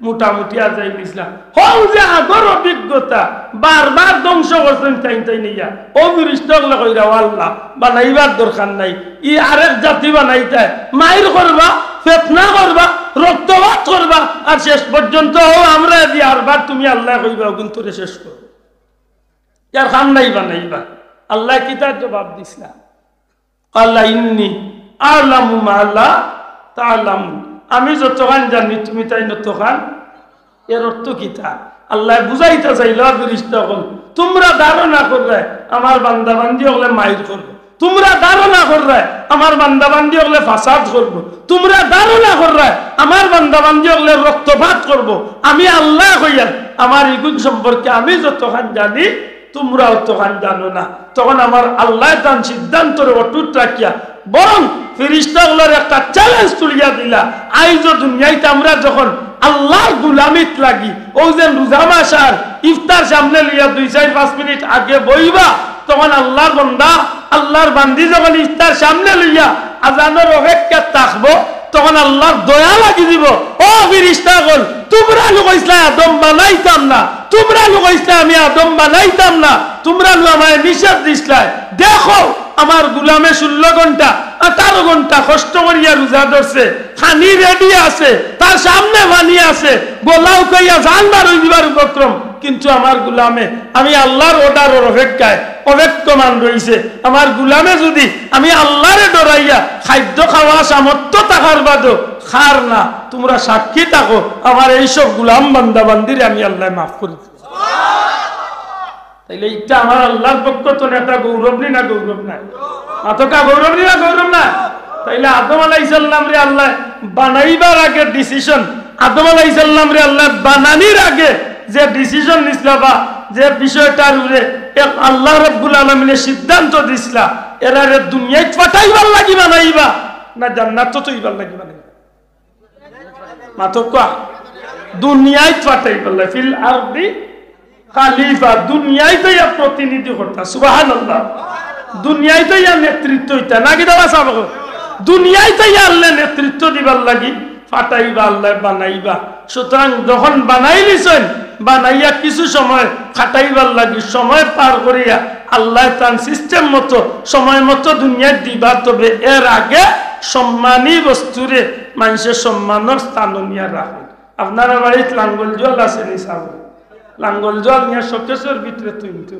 মোটামুটি আজাই দিছলা। হউ যে আগর অভিজ্ঞতা, বারবার ধ্বংস করছইন তাইন তাইন ইয়া। অউ ফিরিস্তা অকলে কইরা, "ও আল্লাহ, বানাইবার দরকার নাই। ই আরেক জাতি বানাইতায়, মাইর করবা, ফিতনা করবা, রক্তপাত করবা, আর শেষ পর্যন্ত অউ আমরা দি আরবার তুমি আল্লায় কইবা, অগুইনতরে শেষ করো। ইয়ার কাম নাই বানাইবা।" আল্লায় কিতা জবাব দিছলা? ক্বালা ইন্নী আ'লামু মা লা তা'লামুন। আমি যতখান জানি তুমি তাইন অতখান। এর অর্থ কিতা? আল্লায় বুঝাইতা চাইলা, ফিরিস্তা অকল, তুমরা ধারণা কররায় আমার বান্দা বান্দি অকলে মাইর করবো, তুমরা ধারণা কররায় আমার বান্দা বান্দি অকলে ফাসাদ করবো, তুমরা ধারণা কররায় আমার বান্দা বান্দি অকলে রক্তপাত করবো। আমি আল্লায় কইয়ার, আমার ইগুন সম্পর্কে আমি যতখান জানি তুমরা অতখান জানো না। তখন আমার আল্লায় তান সিদ্ধান্তরে অটুট রাখিয়া বরং ফিরিস্তা অকলরে একটা challenge তুলিয়া দিলা। আইজও দুনিয়াইত আমরা যখন আল্লার গুলামিত লাগি, অউ যে রোজা মাস আর ইফতার সামনে লইয়া দুই চাইর পাঁচ মিনিট আগে বইবা, তখন আল্লার বান্দা, আল্লার বান্দি যখন ইফতার সামনে লইয়া আজানর অপেক্ষাত থাকবো, তখন আল্লার দয়া লাগি দিবো। ও ফিরিস্তা অকল, তুমরানু কইছলায় আদম বানাইতাম না, তুমরানু কইছলায় আমি আদম বানাইতাম না, তুমরানু আমারে নিষেধ দিছলায়। দেখো, আমার গুলামে ষোলো ঘন্টা, আঠারো ঘন্টা কষ্ট করিয়া রোজা ধরছে, খানি ready আছে, তার সামনে পানি আছে, গলা হুকাইয়া জান বার অই দিবার উপক্রম, কিন্তু আমার গুলামে আমি আল্লার order-র অপেক্ষায় অপেক্ষমান রইছে। আমার গুলামে যুদি আমি আল্লারে ডরাইয়া খাদ্য খাওয়া সামর্থ্য থাকার বাদেও খার না, তুমরা সাক্ষী থাকো, আমার এইসব গুলাম বান্দা বান্দিরে আমি আল্লায় মাফ করি দিছি। তাইলে ইটা আমার আল্লার পক্ষ থনে একটা গৌরব নি না গৌরব নায়? মাতকা গৌরব নি না গৌরব নায়? তাইলে আদম আলাইহিস সালামরে আল্লায় বানাইবার আগে decision, আদম আলাইহিস সালামরে আল্লায় বানানির আগে যে decision নিছলা বা যে বিষয়টার উপরে এক আল্লাহ রাব্বুল আলামিনে সিদ্ধান্ত দিছলা, এরারে দুনিয়াইত পাঠাইবার লাগি বানাইবা না জান্নাতো থইবার লাগি বানাইবা? মাতকা। দুনিয়াইত পাঠাইবার লাগি, ফিল আরদি খালিফা, দুনিয়াইত আইয়া প্রতিনিধি করতা। সুবহানাল্লাহ। দুনিয়াইত আইয়া নেতৃত্ব অইতা, নাকি দাদা সাহেব? দুনিয়াইত আইয়া আল্লায় নেতৃত্ব দিবার লাগি পাঠাইবা, আল্লায় বানাইবা। সুতরাং যখন বানাইলিছইন, বানাইয়া কিছু সময় খাটাইবার লাগি, সময় পার করিয়া আল্লায় তান system মতো, সময় মতো দুনিয়াত দিবা। তবে এর আগে সম্মানী বস্তুরে মানষে সম্মানর স্থানো নিয়া রাখইন। আপনারার বাড়িত লাঙ্গল জোয়াল আছে নি সাব? লাঙ্গল জোয়াল নিয়া শোকেসর ভিতরে থইন তো।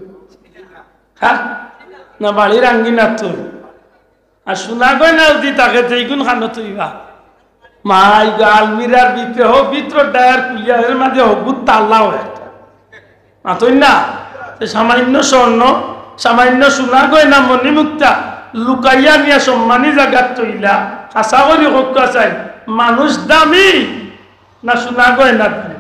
হ্যাঁ? না বাড়ির আঙ্গিনাত থইন? আর সোনা গয়না যদি থাকে, তে ইগুন খানো থইবা? মাই গো, আলমিরার ভিতরে, হো ভিতর ডায়ার খুলিয়া, এর মাঝে হগুত তালাও একটা। মাতইন না? তে সামান্য স্বর্ণ, সামান্য সোনা গয়না মণিমুক্তা লুকাইয়া নিয়া সম্মানী জাগাত থইলা। আশা করি হক্কা চাই, মানুষ দামি না সোনা গয়না দামি?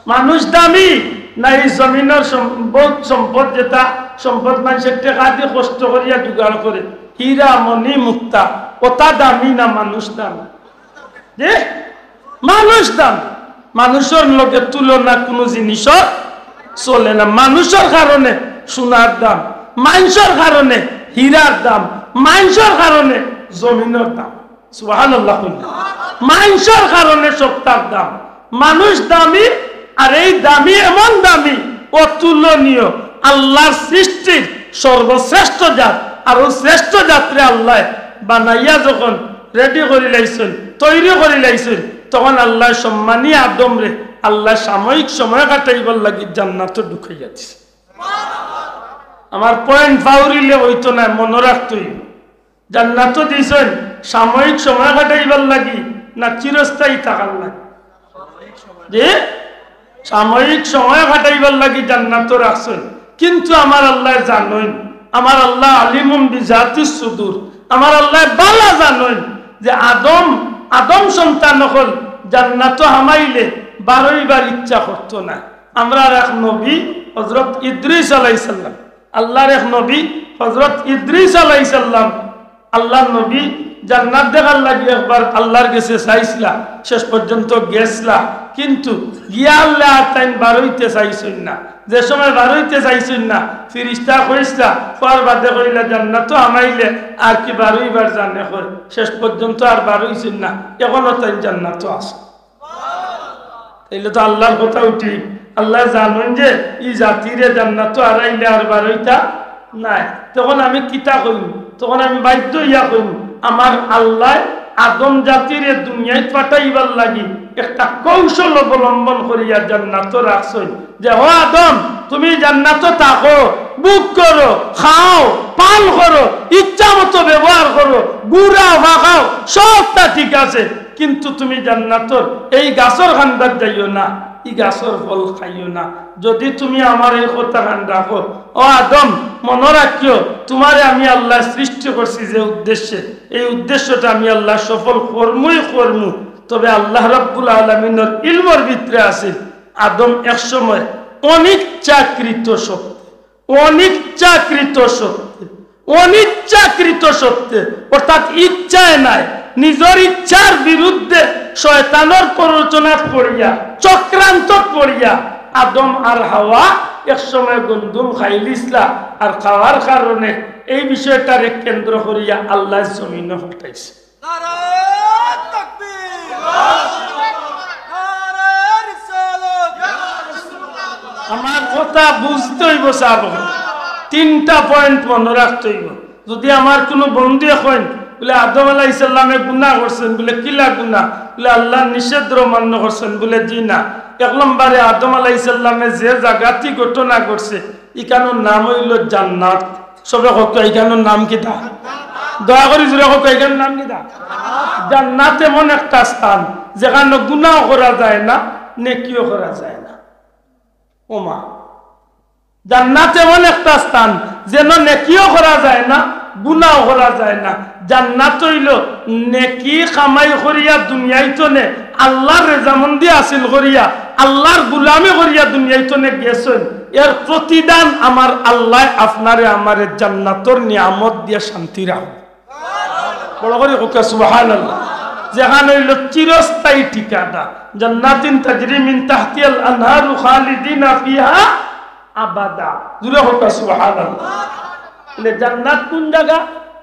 মানুষ দামি না এই জমিনর সম-, বহুত সম্পদ, যেটা সম্পদ মানষে টেকা দি কষ্ট করিয়া জোগাড় করে, হীরা, মণি, মুক্তা, ওটা দামি না মানুষ দামি? যে মানুষ দামি, মানুষর লগে তুলনা কোনো জিনিসর চলে না। মানুষর কারণে সোনার দাম, মানষর কারণে হীরার দাম, মানষর কারণে জমিনর দাম। সুবহানাল্লাহ কইন। মানষর কারণে সবটার দাম। মানুষ দামি, আর এই দামি এমন দামি, অতুলনীয়, আল্লাহর সৃষ্টির সর্বশ্রেষ্ঠ জাত। আর ওই শ্রেষ্ঠ জাতরে আল্লায় বানাইয়া যখন ready করি লাইছইন, তৈরি করি লাইছইন, তখন আল্লায় সম্মানী আদমরে আল্লায় সাময়িক সময় কাটাইবার লাগি জান্নাতো ঢুকাইয়া দিছে। আমার point ফাউরিলে অইতো নায়, মনো রাখতো অইবো। জান্নাতো দিছইন সাময়িক সময় কাটাইবার লাগি না চিরস্থায়ী থাকার লাগি? জি, সাময়িক সময় কাটাইবার লাগি জান্নাতো রাখছইন। কিন্তু আমার আল্লায় জানইন, আমার আল্লাহ আলিমুম বিজাতিস সুদুর, আমার আল্লায় বালা জানইন যে আদম, আদম সন্তান অকল জান্নাতো হামাইলে বারইবার ইচ্ছা করতো না। আমরার এক নবী হযরত ইদ্রিস আলাইহিস সালাম, আল্লাহর এক নবী হযরত ইদ্রিস আলাইহিস সালাম, আল্লাহর নবী জান্নাত দেখার লাগি একবার আল্লাহর গেছে চাইছলা, শেষ পর্যন্ত গেছলা, কিন্তু গিয়া আল্লাহ আর তাইন বারইতে চাইছইন না। যে সময় বারইতে চাইছইন না, ফিরিস্তা কইছলা, কওয়ার বাদে কইলা, "জান্নাতো হামাইলে আর কি বারইবার জানে কয়?" শেষ পর্যন্ত আর বারইছইন না, এখনো তাইন জান্নাতো আছে। তাইলে তো আল্লাহর কথাও ঠিক। আল্লায় জানইন যে ই জাতিরে জান্নাতো হারাইলে আর বারইতা নায়। তখন আমি কিতা কইমু? তখন আমি বাধ্য অইয়া কইমু, আমার আল্লায় আদম জাতিরে দুনিয়াত পাঠাইবার লাগি একটা কৌশল অবলম্বন করিয়া জান্নাতো রাখছইন। যে, "ও আদম, তুমি জান্নাতো থাকো, ভোগ করো, খাও, পান করো, ইচ্ছা মতো ব্যবহার করো, ঘুরাও, ফাঁকাও, সবটা ঠিক আছে, কিন্তু তুমি জান্নাতর এই গাছর কান্দাত যাইও না, এই গাছর ফল খাইও না। যদি তুমি আমার এই কথাখান রাখো, ও আদম, মনো রাখিও, তুমারে আমি আল্লায় সৃষ্টি করছি যে উদ্দেশ্যে, এই উদ্দেশ্যটা আমি আল্লায় সফল করমুই করমু।" তবে আল্লাহ রাব্বুল আলামিনর ইলমর ভিতরে আছে, আদম এক সময় অনিচ্ছাকৃত শক্তি, অনিচ্ছাকৃত শক্তি, অনিচ্ছাকৃত শক্তি, অর্থাৎ ইচ্ছায় নায়, নিজর ইচ্ছার বিরুদ্ধে শয়তানর প্ররোচনাত পড়িয়া, চক্রান্তত পড়িয়া আদম আর হাওয়া এক সময় গন্ধুম খাইলিছলা, আর খাওয়ার কারণে এই বিষয়টারে কেন্দ্র করিয়া আল্লায় জমিনো পাঠাইছে। নারায়ে তাকবীর। নারায়ে রিসালাত। আমার কথা বুঝতে অইবো সাব। তিনটা point মনো রাখতে অইবো। যদি আমার কুনু বন্ধুয়ে কইন, বুলে, "আদম আলাইহিস সালামে গুনাহ করছইন", বুলে, "কিলা গুনাহ?" বুলে, "আল্লাহর নিষেধ অমান্য করছইন", বুলে, "জি না।" এক নম্বরে আদম আলাইহিস সালামে যে জাগাত ই ঘটনা ঘটছে, ইখানর নাম অইলো জান্নাত। সবে কউক্কা, ইখানর নাম কিতা? দয়া করি জোরে কউক্কা, ইখানর নাম কিতা? জান্নাত এমন একটা স্থান, যেখানো গুনাও করা যায় না, নেকিও করা যায় না। ওমা, জান্নাত এমন একটা স্থান, যেন নেকিও করা যায় না, গুনাও করা যায় না। জান্নাত অইলো নেকি কামাই করিয়া দুনিয়াইত থনে আল্লাহর রেজামন্দি হাসিল করিয়া, আল্লাহর গুলামি করিয়া দুনিয়াইত থনে গেছইন। এর প্রতিদান আমার আল্লায় আপনারে আমারে জান্নাতর নিয়ামত দিয়া শান্তি রাখবো। বড় করি কউক্কা সুবহানাল্লাহ। যেখান অইলো চিরস্থায়ী ঠিকানা, জান্নাতিন তাজরি মিন তাহতিহাল আনহারু খালিদিনা ফিহা আবাদা। জোরে কউক্কা সুবহানাল্লাহ। বুলে, "জান্নাত কুন জাগা?"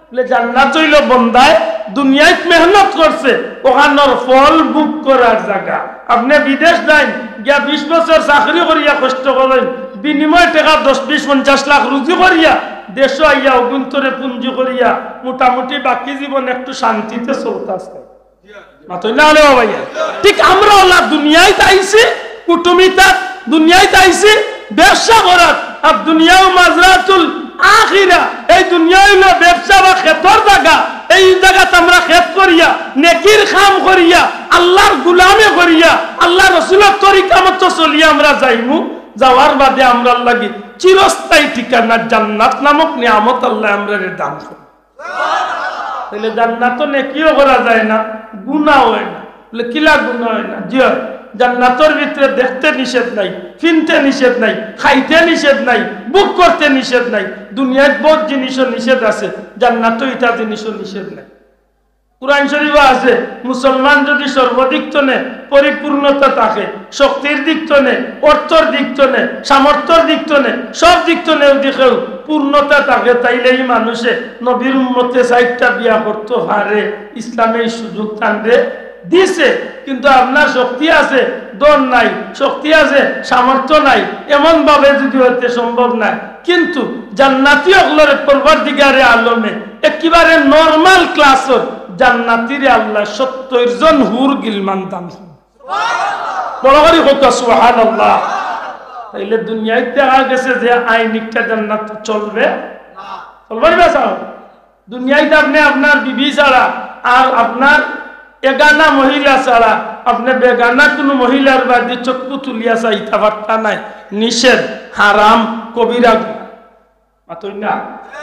বুলে, "জান্নাত অইলো বন্দায় দুনিয়াত মেহনত করছে, অখানর ফল ভোগ করার জাগা। আপনে বিদেশ যাইন, গিয়া বিশ বছর চাকরি করিয়া কষ্ট করইন, বিনিময়ে টেকা দশ, বিশ, পঞ্চাশ লাখ রুজি করিয়া দেশো আইয়া অভ্যন্তরে পুঞ্জি করিয়া মোটামুটি বাকি জীবন একটু শান্তিতে চলতা আছে। মাতইন না রে বাবা, ইয়া। ঠিক আমরা অলা দুনিয়াত আইছি, কুটুমিতাত দুনিয়াত আইছি, ব্যবসা করাত। আর দুনিয়াও মাজরাতুল আখিরা, এই দুনিয়া অইলো ব্যবসা বা খেতর জাগা। এই জাগাত আমরা খেত করিয়া, নেকির কাম করিয়া, আল্লার গুলামি করিয়া, আল্লার রসুলর তরিকা মতো চলিয়া আমরা যাইমু। যাওয়ার বাদে আমরার লাগি চিরস্থায়ী ঠিকানা জান্নাত নামক নিয়ামত আল্লায় আমরারে দান করইন। তাইলে জান্নাতো নেকিও করা যায় না, গুনাও অয় না। বলে, "কিলা গুনা অয় না?" জি অয়, জান্নাতর ভিতরে দেখতে নিষেধ নাই, ফিনতে নিষেধ নাই, খাইতে নিষেধ নাই, ভোগ করতে নিষেধ নাই। দুনিয়াত বউত জিনিসও নিষেধ আছে, জান্নাতো ইতা জিনিসও নিষেধ নাই। কুরআন শরীফো আছে, মুসলমান যদি সর্বদিক তনে পরিপূর্ণতা থাকে, শক্তির দিক তনে, অর্থর দিক তনে, সামর্থ্যর দিক তনে, সব দিক তনে যদি কেউ পূর্ণতা থাকে, তাইলে ই মানুষে নবীর উম্মতে চাইরটা বিয়া করতো পারে। ইসলামে ই সুযোগ তানরে দিছে। কিন্তু আপনার শক্তি আছে, ধন নাই, শক্তি আছে, সামর্থ্য নাই, এমন ভাবে যদি অইতে সম্ভব নায়। কিন্তু জান্নাতি অকলরে পরওয়ারদিগারে আলমে একেবারে নরমাল ক্লাসর জান্নাতিরে আল্লায় সত্তইর জন হুর গিলমান দান করইন। বড় করি কউক্কা সুবহানাল্লাহ। তাইলে দুনিয়াত দেখা গেছে যে আইন একটা জান্নাত চলবে, চলবে না, চাও? দুনিয়াত আপনে আপনার বিবি ছাড়া আর আপনার এগানা মহিলা ছাড়া আপনে বেগানা কুনু মহিলার বায়দি চক্ষু তুলিয়া চাইতা পারতা নায়, নিষেধ, হারাম, কবিরা গুনা। মাতইন না?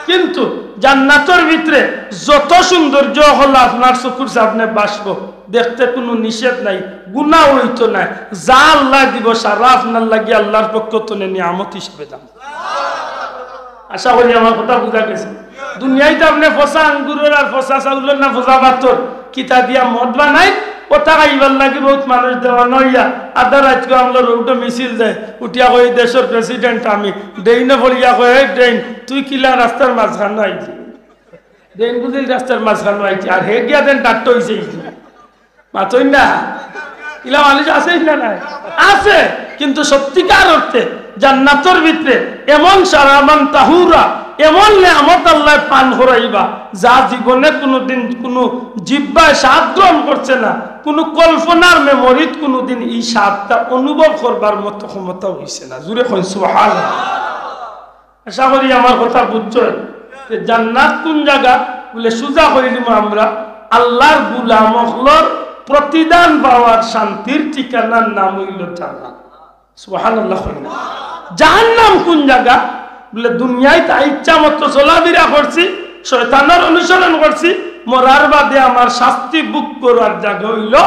কিন্তু জান্নাতর ভিতরে যত সৌন্দর্য অকল আপনার চকুর সামনে ভাসবো, দেখতে কুনু নিষেধ নাই, গুনা অইতো নায়, যা আল্লায় দিবো সারা আপনার লাগি আল্লার পক্ষ তনে নিয়ামত হিসাবে দান। আশা করি আমার কথা বুঝা গেছে। দুনিয়াত আপনে ফসা আঙ্গুরর আর ফসা চাউলর না ফসা ভাতর কিতা দিয়া মদ বানাইন, অতা খাইবার লাগি বউত মানুষ দেওয়ানা অইয়া আধা রাইতকু আমরার রোডো মিছিল যায়, উঠিয়া কয়, "দেশর প্রেসিডেন্ট আমি।" ড্রেইনো পড়িয়া কয়, "এই ড্রেইন, তুই কিলা রাস্তার মাঝখানো আইলি?" ড্রেইন বুঝিল রাস্তার মাঝখানো আইছে, আর হে গিয়া দেন ডাক্তার অইছে। মাতইন না? ইলা মানুষ আছে না নাই? আছে। কিন্তু সত্যিকার অর্থে জান্নাতর ভিতরে এমন সারাবান তাহুরা, এমন নিয়ামত আল্লায় পান করাইবা, যা জীবনে কুনুদিন কুনু জিহ্বায় স্বাদ গ্রহণ করছে না, কুনু কল্পনার মেমরিত কুনুদিন ই স্বাদটা অনুভব করবার মতো ক্ষমতা অইছে না। জুরে কইন সুবহানাল্লাহ। আশা করি আমার কথা বুঝছইন। যে জান্নাত কুন জাগা? বলে, সুজা কইলিমু আমরা, আল্লার গুলাম অকলর প্রতিদান পাওয়ার শান্তির ঠিকানার নাম অইলো জান্নাত। সুবহানাল্লাহ কইন না। জাহান্নাম কুন জাগা? বলে, দুনিয়াত ইচ্ছা মতো চলাফিরা করছি, শয়তানর অনুসরণ করছি, মরার বাদে আমার শাস্তি ভোগ করার জাগা অইলো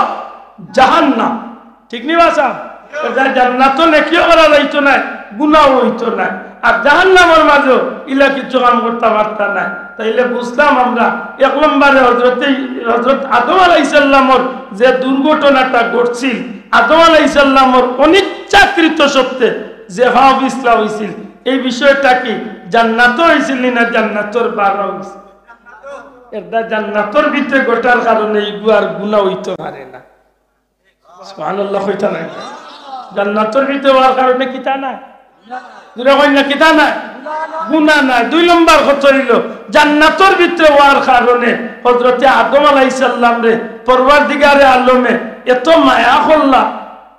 জাহান্নাম। ঠিক নি বা সাব? অর্থাৎ জান্নাতো নেকিও করা যাইতো নায়, গুনাও অইতো নায়, আর জাহান্নামর মাঝেও ইলা কিছু কাম করতা পারতা নায়। তাইলে বুঝলাম আমরা, এক নম্বরে হযরতে, হযরত আদম আলাইহিস সালামর যে দুর্ঘটনাটা ঘটছিল, আদম আলাইহিস সালামর অনিচ্ছাকৃত সত্ত্বে যে পাও পিছলা অইছিল, এই বিষয়টা কি জান্নাতো অইছিল নি না জান্নাতর বারো অইছিল? এটা জান্নাতর ভিতরে ঘটার কারণে ইগু আর গুনা অইতো পারে না। সুবহানাল্লাহ কইতা নায়? জান্নাতর ভিতরে অওয়ার কারণে কিতা নায়? জুরে কইন না, কিতা নায়? গুনা নায়। দুই নম্বর কথা অইলো, জান্নাতর ভিতরে অওয়ার কারণে হযরতে আদম আলাইহিস সালামরে পরওয়ারদিগারে আলমে এত মায়া করলা,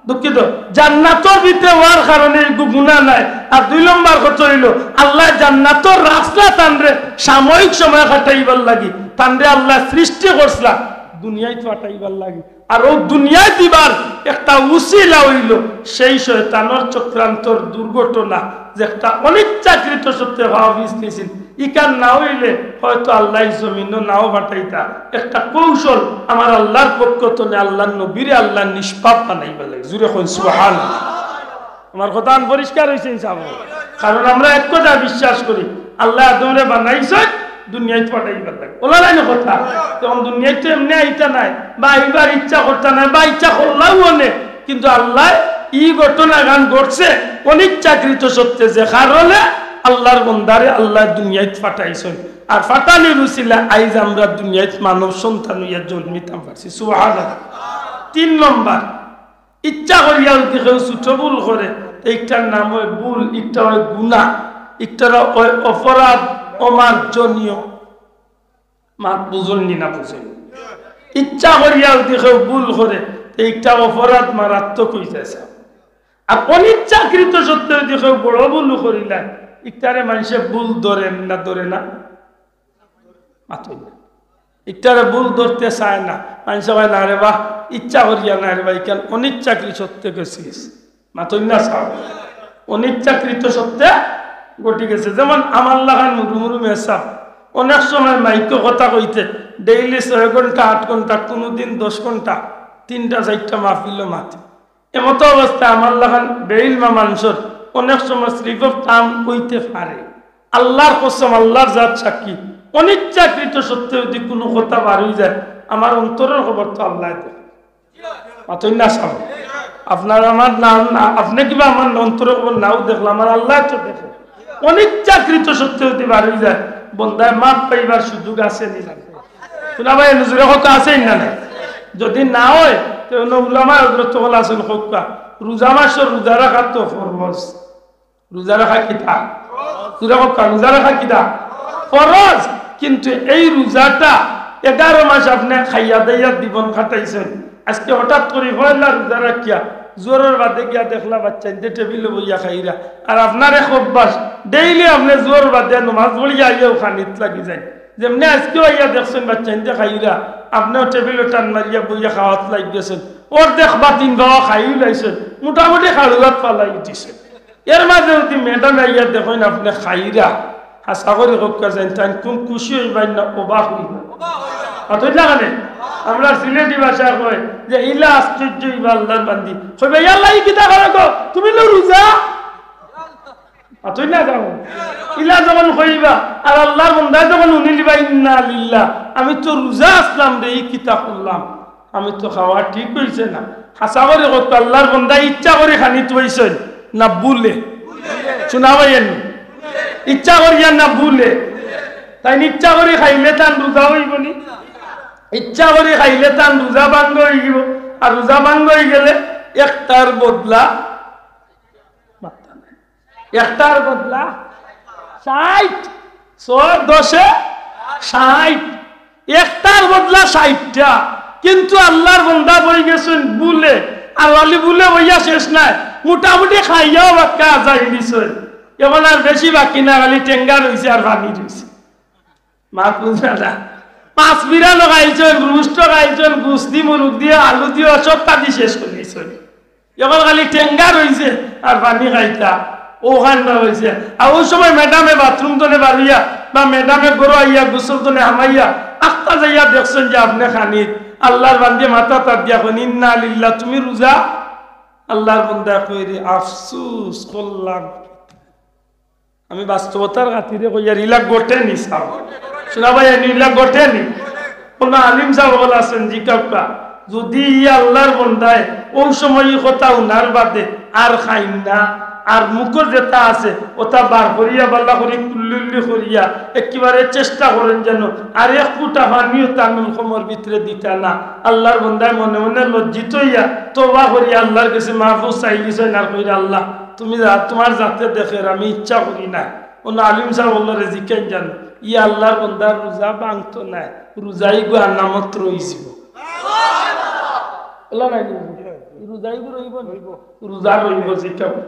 দুঃখিত, জান্নাতর ভিতরে অওয়ার কারণে ইগু গুনা নায়। আর দুই নম্বর কথা অইলো, আল্লায় জান্নাতর রাস্তা তানরে সাময়িক সময় কাটাইবার লাগি, তানরে আল্লায় সৃষ্টি করছলা দুনিয়াত পাঠাইবার লাগি। আর অউ দুনিয়াত দিবার একটা উছিলা অইলো সেই শয়তানর চক্রান্তর দুর্ঘটনা, যে একটা অনিচ্ছাকৃত সত্ত্বে পাও পিছলিছিল। ইখান না অইলে হয়তো আল্লায় জমিনো নাও পাঠাইতা। একটা কৌশল আমার আল্লার পক্ষ তনে আল্লার নবীরে আল্লায় নিষ্পাপ বানাইবার লাগি। জুরে কইন সুবহানাল্লাহ। আমার কথাখান পরিষ্কার অইছে ইনশাআল্লাহ? কারণ আমরা এক কথা বিশ্বাস করি, আল্লায় আদমরে বানাইছইন দুনিয়াত পাঠাইবার লাগি। অলা নায় নি কথা? তখন দুনিয়াত তো এমনে আইতা নায়, বা আইবার ইচ্ছা করতা নায়, বা ইচ্ছা করলাও অনে, কিন্তু আল্লায় ই ঘটনাখান ঘটছে অনিচ্ছাকৃত সত্ত্বে, যে কারণে আল্লাহর বন্দারে আল্লায় দুনিয়াত পাঠাইছইন, আর পাঠানির উসিলায় আইজ আমরা দুনিয়াত মানব সন্তান অইয়া জন্মিতাম পারছি। সুবহানাল্লাহ। তিন নম্বর, ইচ্ছা করিয়া যদি কেউ ছোট ভুল করে, তে ইকটার নাম অয় ভুল, ইকটা অয় গুনাহ, ইকটার অয় অপরাধ অমার্জনীয়। মাত বুঝইন নি না বুঝইন? ইচ্ছা করিয়া যদি কেউ ভুল করে, তে ইকটা অপরাধ মারাত্মক অইযায়। আর অনিচ্ছাকৃত সত্ত্বে যদি কেউ বড় ভুল করিলায়, ইকটারে মানষে ভুল ধরের না, ধরে না? মাতইন না। ইকটারে ভুল ধরতে চায় না। মানষে কয়, "না রে বা, ইচ্ছা করিয়া নায় রে বা, ইখান অনিচ্ছাকৃত সত্ত্বে গেছিস।" মাতইন না সাব। অনিচ্ছাকৃত সত্ত্বে ঘটি গেছে। যেমন আমার লাখান মুরু মুরু মেসাব, অনেক সময় মাইকো কথা কইতে ডেইলি ছয় ঘন্টা, আট ঘন্টা, কুনুদিন দশ ঘন্টা, তিনটা চাইরটা মাহফিলো মাতে। এমতো অবস্থায় আমার লাখান বেইলমা মানষর অনেক সময় শ্রীফর কাম অইতে পারে। আল্লাহর কসম, আল্লাহর জাত সাক্ষী, অনিচ্ছাকৃত সত্ত্বে যদি কুনু কথা বার অইযায়, আমার অন্তরর খবর তো আল্লায় দেখে। মাতইন না সাব। আপনার আমার না, না, আপনে কিবা আমার অন্তরর খবর নাও দেখলা, আমার আল্লায় তো দেখে। অনিচ্ছাকৃত সত্ত্বে যদি বার অইযায়, বন্দায় মাফ পাইবার সুযোগ আছে নি না? শুনা ভাই, নজরে কথা আছে না নাই? যদি না অয়, তে অন্য উলামায়ে হযরত অকল আছইন কউক্কা, রোজা মাসর রোজা রাখা তো ফরজ। রোজা রাখা কিতা? রোজা রাখা কিতা? ফরজ। কিন্তু এই রোজাটা এগারো মাস আপনে খাইয়া দাইয়া জীবন কাটাইছইন, আজকে হঠাৎ করি পয়লা রোজা রাখিয়া জোহরর বাদে গিয়া দেখলা বাচ্চাইন্তে টেবিলো বইয়া খাইরা, আর আপনার এক অভ্যাস, ডেইলি আপনে জোহরর বাদে নমাজ পড়িয়া আইয়াউ খানিত লাগি যাইন। যেমনে আজকেও আইয়া দেখছইন বাচ্চাইন্তে খাইরা, আপনেও টেবিলো টান মারিয়া বইয়া খাওয়াত লাগি গেছইন, অর্ধেক বা তিন ভাগও খাইউ লাইছইন, মোটামুটি খাড়ুয়াত ফালাই উঠিছইন। এর মাঝে যদি ম্যাডামে আইয়া দেখইন আপনে খাইরা, হাছা করি কউক্কা যাইন, তাইন কুন খুশি অইবা না অবাক অইবা? অথচ না মানে, আমরা সিলেটি ভাষায় কই যে, "ইলা আশ্চর্য অইবা আল্লাহর বান্দি।" কইবা, "ইয়া আল্লাহ, ই কিতা করো গো? তুমি লো রোজা?" অথচ না যাও। ইলা যখন কইবা, আর আল্লাহর বন্দায় যখন হুনিলিবা, "ইন্না লিল্লাহ, আমি তো রোজা আছলাম রে, ই কিতা করলাম?" আমি তো খাওয়া ঠিক অইছে না। হাছা করি কউক্কা, আল্লাহর বন্দা ইচ্ছা করি খানিত বইছইন না ভুলে? শুনা ভাই এনে। ইচ্ছা করিয়া না ভুলে? তাইন ইচ্ছা করি খাইলে তান রোজা অইবো নি? ইচ্ছা করি খাইলে তান রোজা ভাঙ্গ অইযিবো। আর রোজা ভাঙ্গ অইগেলে একটার বদলা মাত্তা নাই। একটার বদলা ষাইট, ছয় দশে ষাইট, একটার বদলা ষাইটটা। কিন্তু আল্লাহর বন্দা বই গেছইন ভুলে, আর অলি ভুলে বইয়া শেষ নায়, মোটামুটি খাইয়াও বাক্কা আজাই দিছইন। এখন আর বেশি বাকি না, খালি টেঙ্গা রইছে আর পানি রইছে। মাত বুঝরা না? পাঁচ বিরানো খাইছইন, রুস্ট খাইছইন, গুস্তি মুরুগ দিয়া, আলু দিয়া, সবতা দি শেষ করি দিছইন। এখন খালি টেঙ্গা রইছে আর পানি খাইতা, অউ কান্দা অইছে। আর অউ সময় ম্যাডামে বাথরুম তনে বারইয়া, বা ম্যাডামে ঘরো আইয়া গোসল তনে হামাইয়া, আখতা যাইয়া দেখছইন যে আপনে খানিত, আল্লাহর বান্দিয়ে মাথাত আত দিয়া কইন, "ইন্না লিল্লাহ, তুমি রোজা?" আল্লাহর বন্দায় কইরে, "আফসুস করলাম।" আমি বাস্তবতার খাতিরে কইয়ার, ইলা ঘটে নি সাব? শুনা ভাই, এনে ইলা ঘটে নি? কুনু আলিম সাব অকল আছইন, জিকাউক্কা, যদি ই আল্লাহর বন্দায় অউ সময় ই কথা হুনার বাদে আর খাইন না, আর মুখো যেতা আছে অতা বার করিয়া বালা করি কুল্লুল্লি করিয়া একেবারে চেষ্টা করইন যেন আর এক ফুটা পানিও তান মুখর ভিতরে দিতা না। আল্লাহর বন্দায় মনে মনে লজ্জিত অইয়া তওবা করিয়া আল্লাহর গেছে মাফও চাইলিছইন আর কইরা, "আল্লাহ, তুমি যা-, তুমার জাতে দেখের, আমি ইচ্ছা করি না।" অনো আলিম সাব অকলরে জিকাইন যান, "ই আল্লাহর বন্দার রোজা ভাঙতো নায়, রোজাইগু আনামত রইযিবো।" অলা নায় নি? রোজাইগু রইবো নি? রোজা রইবো, জিকাও।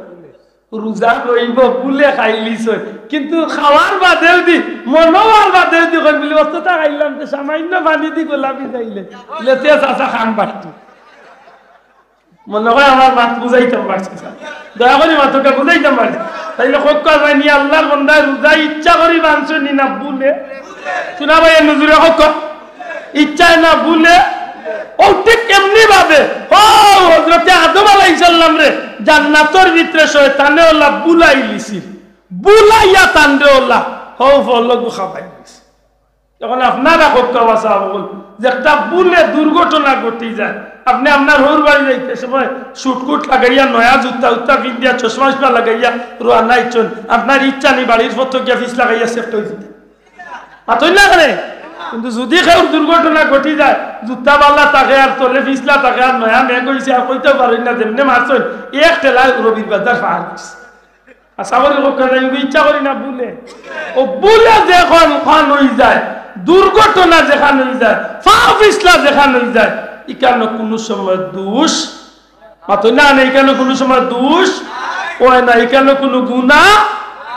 রোজা রইবো, ভুলে খাইলিছইন, কিন্তু খাওয়ার বাদেও দি, মনো অওয়ার বাদেও দি কইন বুলি, "অততা খাইলাম, তে সামান্য পানি দি গলা ভিজাইলে।" লেতে চাচা খান বাট্টু। মনে অয় আমার মাত বুঝাইতাম পারছি, স্যার। দয়া করি মাতটা বুঝাইতাম পারছি। তাইলে কউক্কা যাইন, ই আল্লাহর বন্দায় রোজা ইচ্ছা করি ভাঙছইন নি না ভুলে? শুনা ভাই, এ নজরে কউক্কা। ইচ্ছায় না ভুলে? অউ ঠিক এমনি ভাবে, অউ হযরতে আদম আলাইহিস সালামরে জান্নাতর ভিতরে শয়তানে অলা ভুলাইলিছিল। ভুলাইয়া তানরে অলা, হউ ফলগু খাবাইলিছিল। এখন আপনারা কউক্কা বা ছাব অকল, যে একটা ভুলে দুর্ঘটনা ঘটি যায়, আপনে আপনার হউর বাড়ি যাইতে সময় সুটকুট লাগাইয়া, নয়া জুতা উতা পিন্দিয়া, চশমা উশমা লাগাইয়া রওয়ানা অইছইন, আপনার ইচ্ছা নি বাড়ির পথো গিয়া পিছ লাগাইয়া সেফট অইযিতা। মাতইন না কেনে? কিন্তু যুদি কেউর দুর্ঘটনা ঘটি যায়, জুতা বালা থাকে আর তলে পিছলা থাকে আর নয়া মেঘ অইছে আর কইতাও পারইন না, যেমনে মারছইন এক ঠেলায় রবির বাজার পার অইছে। আশা করি কউক্কা যাইন, ইচ্ছা করি না ভুলে। অউ ভুলে যেখান খান অইযায়, দুর্ঘটনা যেখান অইযায়, পা পিছলা যেখান অইযায়, ইখানো কুনু সময় দোষ, মাতইন না, ইখানো কুনু সময় দোষ অয় না, ইখানো কুনু গুনা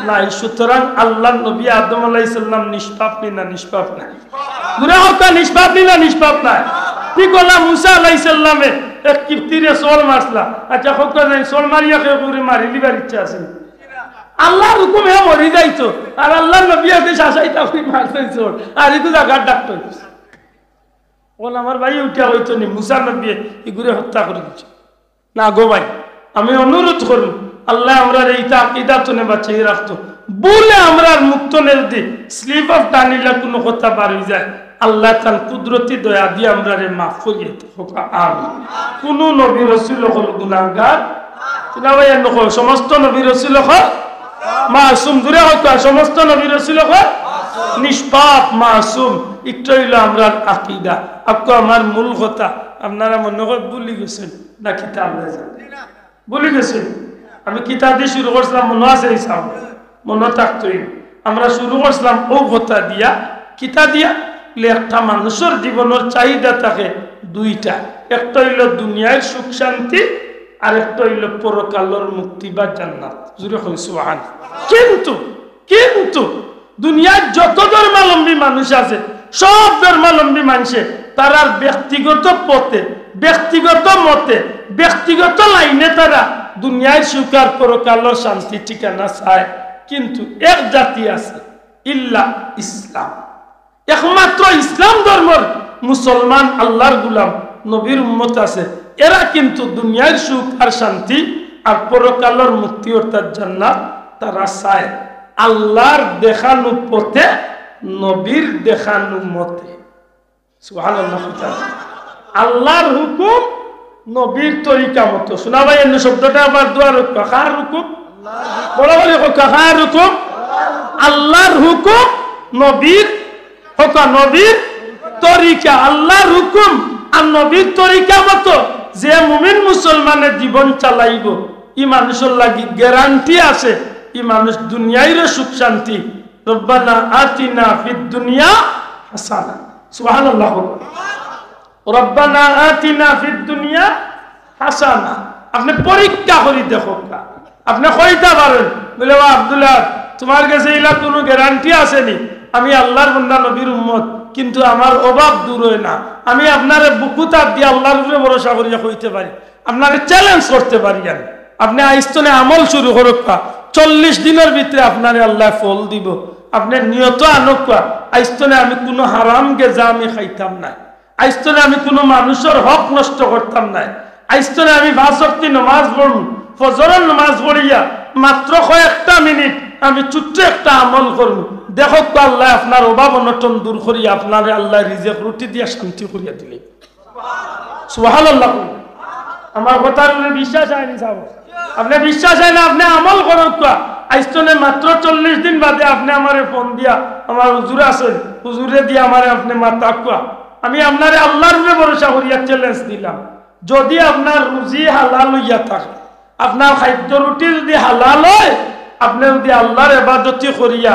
নাই। সুতরাং আল্লার নবী আদম আলাইহিস সালাম নিষ্পাপ নি না নিষ্পাপ নায়? জুরে কউক্কা, নিষ্পাপ নি না নিষ্পাপ নায়? ঠিক অলা মুসা আলাইহিস সালামে এক কিপ্তিরে ছড় মারছলা। আচ্ছা, কউক্কা যাইন, ছড় মারিয়া কেউরে মারিলিবার ইচ্ছা আছে নি? আল্লার হুকুম হে মরি যাইতো, আর আল্লার নবী আছে শাসাইতা করি মারছইন ছড়, আর ইগু জাগার ডাক্তার। অখন আমার ভাই উঠিয়া কইতো নি, মুসা নবীয়ে ইগুরে হত্যা করি দিছে। না গো ভাই, আমি অনুরোধ করমু, আল্লায় আমরারে ইতা আকিদা তনে বাঁচাই রাখতো। ভুলে আমরার মুখ তনে যুদি slip of tongue ইলা কুনু কথা বার অইযায়, আল্লায় তান কুদরতি দয়া দি আমরারে মাফ করিয়া দেইন। কউক্কা আমিন। কুনু নবী রসুল অকল গুনাহগার না ভাই, এমনে কও, সমস্ত নবী রসুল অকল মাসুম। জুরে কউক্কা, সমস্ত নবী রসুল অকল নিষ্পাপ, মাসুম। ইটা অইলো আমরার আকিদা। আক্কু আমার মূল কথা, আপনারা মনো কয় ভুলি গেছইন না কিতা? আল্লায় জানে। ভুলি গেছইন। আমি কিতা দি শুরু করছিলাম, মনো আছে নি ছাব? মনো থাকতই। আমরা শুরু করছিলাম অউ কথা দিয়া, কিতা দিয়া? বলে, একটা মানুষর জীবনর চাহিদা থাকে দুইটা, একটা অইলো দুনিয়ার সুখ শান্তি, আর একটা অইলো পরকালর মুক্তি বা জান্নাত। জুরে কইন সুবহান। কিন্তু, কিন্তু দুনিয়ার যত ধর্মাবলম্বী মানুষ আছে, সব ধর্মাবলম্বী মানষে তারার ব্যক্তিগত পথে, ব্যক্তিগত মতে, ব্যক্তিগত লাইনে তারা দুনিয়ার সুখ আর পরকালর শান্তি ঠিকানা চায়। কিন্তু এক জাতি আছে, ইল্লা ইসলাম, একমাত্র ইসলাম ধর্মর মুসলমান, আল্লার গুলাম, নবীর উম্মত আছে, এরা কিন্তু দুনিয়ার সুখ আর শান্তি আর পরকালর মুক্তি অর্থাৎ জান্নাত তারা চায় আল্লার দেখানো পথে, নবীর দেখানো মতে। সুবহানাল্লাহ। আল্লার হুকুম নবীর তরিকা মতো। শুনা ভাই, এমনে শব্দটা আবার দুয়ার রক্ষা। কার হুকুম? বড় বড় কউক্কা, কার হুকুম? আল্লার হুকুম, নবীর, কউক্কা, নবীর তরিকা। আল্লার হুকুম আর নবীর তরিকা মতো যে মুমিন মুসলমানে জীবন চালাইবো, ই মানুষর লাগি গ্যারান্টি আছে, ই মানুষ দুনিয়াইরও সুখ শান্তি। রব্বানা আতিনা ফিদ দুনিয়া হাসানা। সুবহানাল্লাহ। রব্বানা আতিনা ফিদ দুনিয়া হাসানা। আপনে পরীক্ষা করি দেখউক্কা। আপনে কইতা পারইন, বলে, "ও আব্দুল আহাদ, তুমার গেছে ইলা কুনু গ্যারান্টি আছে নি? আমি আল্লার বন্দা, নবীর উম্মত, কিন্তু আমার অভাব দূর অয় না। আমি আপনারে বুকু তাপ দিয়া আল্লার উপরে ভরসা করিয়া কইতে পারি, আপনারে চ্যালেঞ্জ করতে পারি আমি। আপনে আইজ তনে আমল শুরু করউক্কা, চল্লিশ দিনর ভিতরে আপনারে আল্লায় ফল দিবো। আপনে নিয়ত আনউক্কা, আইজ তনে আমি কুনু হারাম গেজা আমি খাইতাম নায়।" আইজ তনে আমি কুনু মানুষর হক নষ্ট করতাম নায়। আইজ তনে আমি পাঁচ ওয়াক্ত নমাজ পড়মু, ফজরর নমাজ পড়িয়া মাত্র কয়েকটা মিনিট আমি ছোট্ট একটা আমল করমু। দেখউক্কা, আল্লায় আপনার অভাব অনটন দূর করিয়া আপনারে আল্লায় রিজেক রুটি দিয়া শান্তি করিয়া দিলে। সুবহানাল্লাহ। আমার কথার উপরে বিশ্বাস অয় নি ছাব? আপনে বিশ্বাস অয় না, আপনে আমল করউক্কা। আইজ তনে মাত্র চল্লিশ দিন বাদে আপনে আমারে ফোন দিয়া, আমার হুজুর আছইন, হুজুররে দিয়া আমারে আপনে মাতাউক্কা। আমি আপনারে আল্লার উপরে ভরসা করিয়া চ্যালেঞ্জ দিলাম, যুদি আপনার রুজি হালাল অইয়া থাকে, আপনার খাদ্য রুটি যুদি হালাল অয়, আপনে যুদি আল্লার এবাদতি করিয়া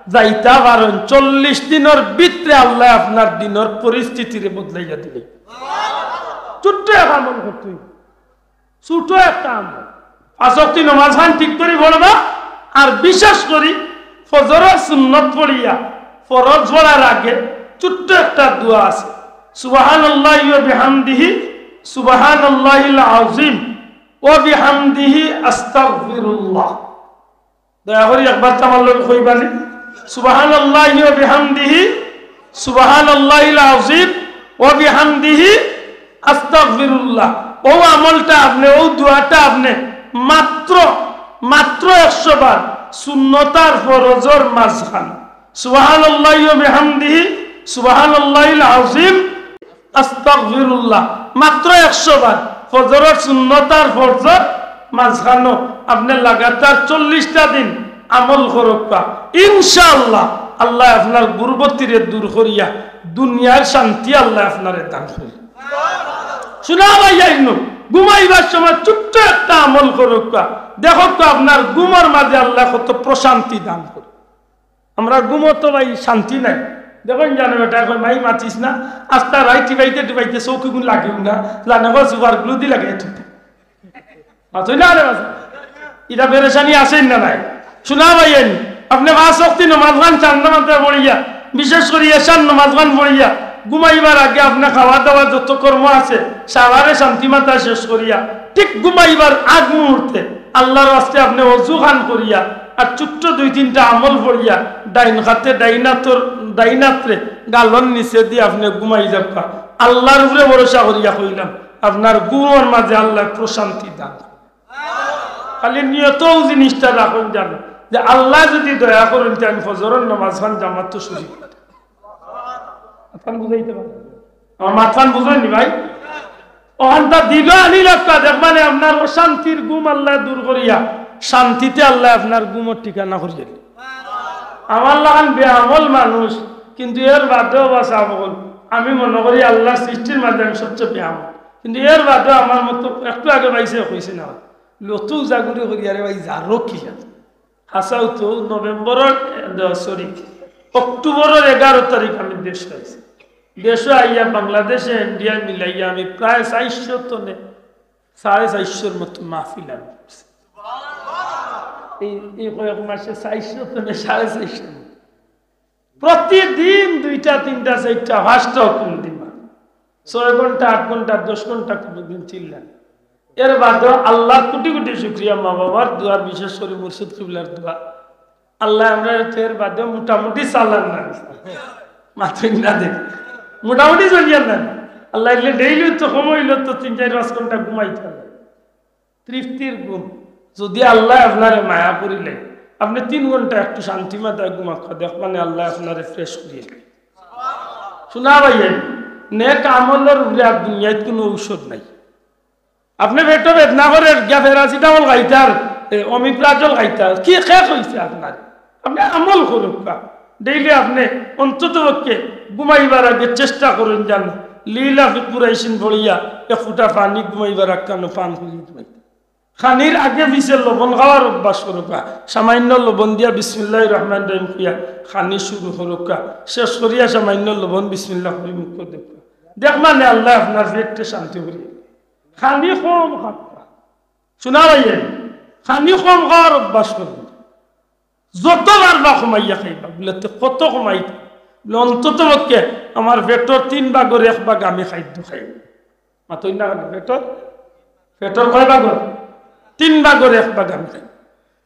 যাইতা পারইন, চল্লিশ দিনর ভিতরে আল্লায় আপনার দিনর পরিস্থিতিরে বদলাইয়া দিলে। ছোট্ট এক আমল করতে অইবো। ছোট একটা আমল। পাঁচ ওয়াক্ত নমাজ খান ঠিক করি পড়বা, আর বিশেষ করি ফজরর সুন্নত পড়িয়া ফরজ পড়ার আগে ছোট্ট একটা দোয়া আছে, সুবহানাল্লাহি ওয়া বিহামদিহি, সুবহানাল্লাহিল আযীম ওয়া বিহামদিহি, আস্তাগফিরুল্লাহ। দয়া করি একবার তো আমার লগে কইবানি, সুবহানাল্লাহি ওয়া বিহামদিহি, সুবহানাল্লাহিল আযীম ওয়া বিহামদিহি, আস্তাগফিরুল্লাহ। অউ আমলটা আপনে, অউ দোয়াটা আপনে মাত্র, মাত্র একশো বার সুন্নত আর ফরজর মাঝখান, সুবহানাল্লাহি ওয়া বিহামদিহি, সুবহানাল্লাহিল আযীম, আস্তাগফিরুল্লাহ, মাত্র একশো বার। ফজরর সুন্নত আর ফরজর মাঝখানো আপনে লাগাতার চল্লিশটা দিন আমল করউক্কা, ইনশাআল্লাহ আল্লায় আপনার গুরবতিরে দূর করিয়া দুনিয়ার শান্তি আল্লায় আপনারে দান করবা। শুনা ভাইয়াইন, ঘুমাইবার সময় ছোট্ট একটা আমল করউক্কা, দেখউক্কা আপনার ঘুমর মাঝে আল্লায় কত প্রশান্তি দান করে। আমরার ঘুমো তো ভাই শান্তি নাই। দেখইন জানো বেটা, এখন ভাই মাতিস না, আস্তা রাইত টিপাইতে টিপাইতে চউখ ইগুন লাগিও না, জানে গো সুপার গ্লু দি লাগে ঠিক। মাতইন না রে বাবা, ইটা পেরেশানি আছে না নাই? শুনা ভাইয়াইন, আপনে পাঁচ ওয়াক্তি নমাজ খান চান্দা মাত্রা পড়িয়া, বিশেষ করি এশার নমাজ খান পড়িয়া, ঘুমাইবার আগে আপনে খাওয়া দাওয়া যত কর্ম আছে, সারারে শান্তি মাত্রা শেষ করিয়া, ঠিক ঘুমাইবার আগ মুহূর্তে আল্লাহর ওয়াস্তে আপনে অজু খান করিয়া আর ছোট্ট দুই তিনটা আমল পড়িয়া ডাইন খাতে ডাইন আতর, ডাইন আতরে গালর নিচে দি আপনে ঘুমাই যাউক্কা। আল্লাহর উপরে ভরসা করিয়া কইলাম, আপনার ঘুমর মাঝে আল্লায় প্রশান্তি দান। খালি নিয়তও জিনিসটা রাখইন জানো, যে আল্লায় যুদি দয়া করইন তে আমি ফজরর নমাজ খান জামাতো শুরু করতাম। মাতখান বুঝাইতে পারি? আমার মাতখান বুঝইন নি ভাই? অখানটা দিলো আনি লাগতা, দেখবানে আপনার অশান্তির ঘুম আল্লায় দূর করিয়া শান্তিতে আল্লায় আপনার ঘুমর ঠিকানা করিয়া দিলা। আমার লাখান বেআমল মানুষ, কিন্তু এর বাদেও বা সাব অকল, আমি মনো করি আল্লাহর সৃষ্টির মাঝে আমি সবচেয়ে বেআমল। কিন্তু এর বাদেও আমার মতো একটু আগে ভাইসাবে কইছে না, লতু জাগুরি করিয়া রে ভাই, যারও কি লাগে। হাছাউ তো নভেম্বরর, sorry, অক্টোবরর এগারো তারিখ আমি দেশো আইছি। দেশো আইয়া বাংলাদেশে ইন্ডিয়া মিলাইয়া আমি প্রায় চাইরশো তনে, সাড়ে চাইরশোর মতো মাহফিল আমি করছি। এই, এই কয়েক মাসে চাইরশো তনে সাড়ে চাইরশো। প্রতিদিন দুইটা, তিনটা, চাইরটা, পাঁচটা হুকুম দিমা। ছয় ঘন্টা, আট ঘন্টা, দশ ঘন্টা কোনোদিন চিল্লান। এর বাদেও আল্লাহর কোটি কোটি শুকরিয়া, মা বাবার দোয়ার, বিশেষ করি মুর্শিদ কিবলার দোয়া। আল্লায় আমরারে এর বাদেও মোটামুটি চালান না। মাতইন না দেখ। মোটামুটি চলিয়ার না। আল্লায় দিলে daily তো কম অইলো তো তিন চাইর পাঁচ ঘন্টা ঘুমাইতাম। তৃপ্তির ঘুম। যুদি আল্লায় আপনারে মায়া করিলে, আপনে তিন ঘন্টা একটু শান্তি মাতায় ঘুমাউক্কা, দেখবানে আল্লায় আপনারে fresh করিয়া দিলা। শুনা ভাইয়াইন, নেক আমলর উপরে আর দুনিয়াত কুনু ঔষধ নাই। আপনে পেটো বেদনা করের, গিয়া প্যারাসিটামল খাইতা, এ, omeprazole খাইতা, কি শেষ অইছে আপনার? আপনে আমল করউক্কা। Daily আপনে অন্তত পক্ষে ঘুমাইবার আগে চেষ্টা করইন যান, লিইলাফি কুরাইশিন পড়িয়া এক ফুটা পানি ঘুমাইবার আগ খানো পান করি ঘুমাইতা। খানির আগে পিছে লবণ খাওয়ার অভ্যাস করউক্কা। সামান্য লবণ দিয়া বিসমিল্লাহির রহমানির রহিম কইয়া খানি শুরু করউক্কা, শেষ করিয়া সামান্য লবণ বিসমিল্লাহ করি মুখো দেউক্কা। দেখবানে আল্লায় আপনার পেটরে শান্তি করি। খানি কম খাউক্কা। শুনা ভাইয়াইন, খানি কম খাওয়ার অভ্যাস করইন। যত পারবা কমাইয়া খাইবা। বুলে, "তে কত কমাইতাম?" বুলে, "অন্তত পক্ষে আমার পেটর তিন ভাগর এক ভাগ আমি খাদ্য খাই।" মাতইন না কেনে? পেটর, পেটর কয় ভাগর? তিন ভাগর এক ভাগ আমি খাই।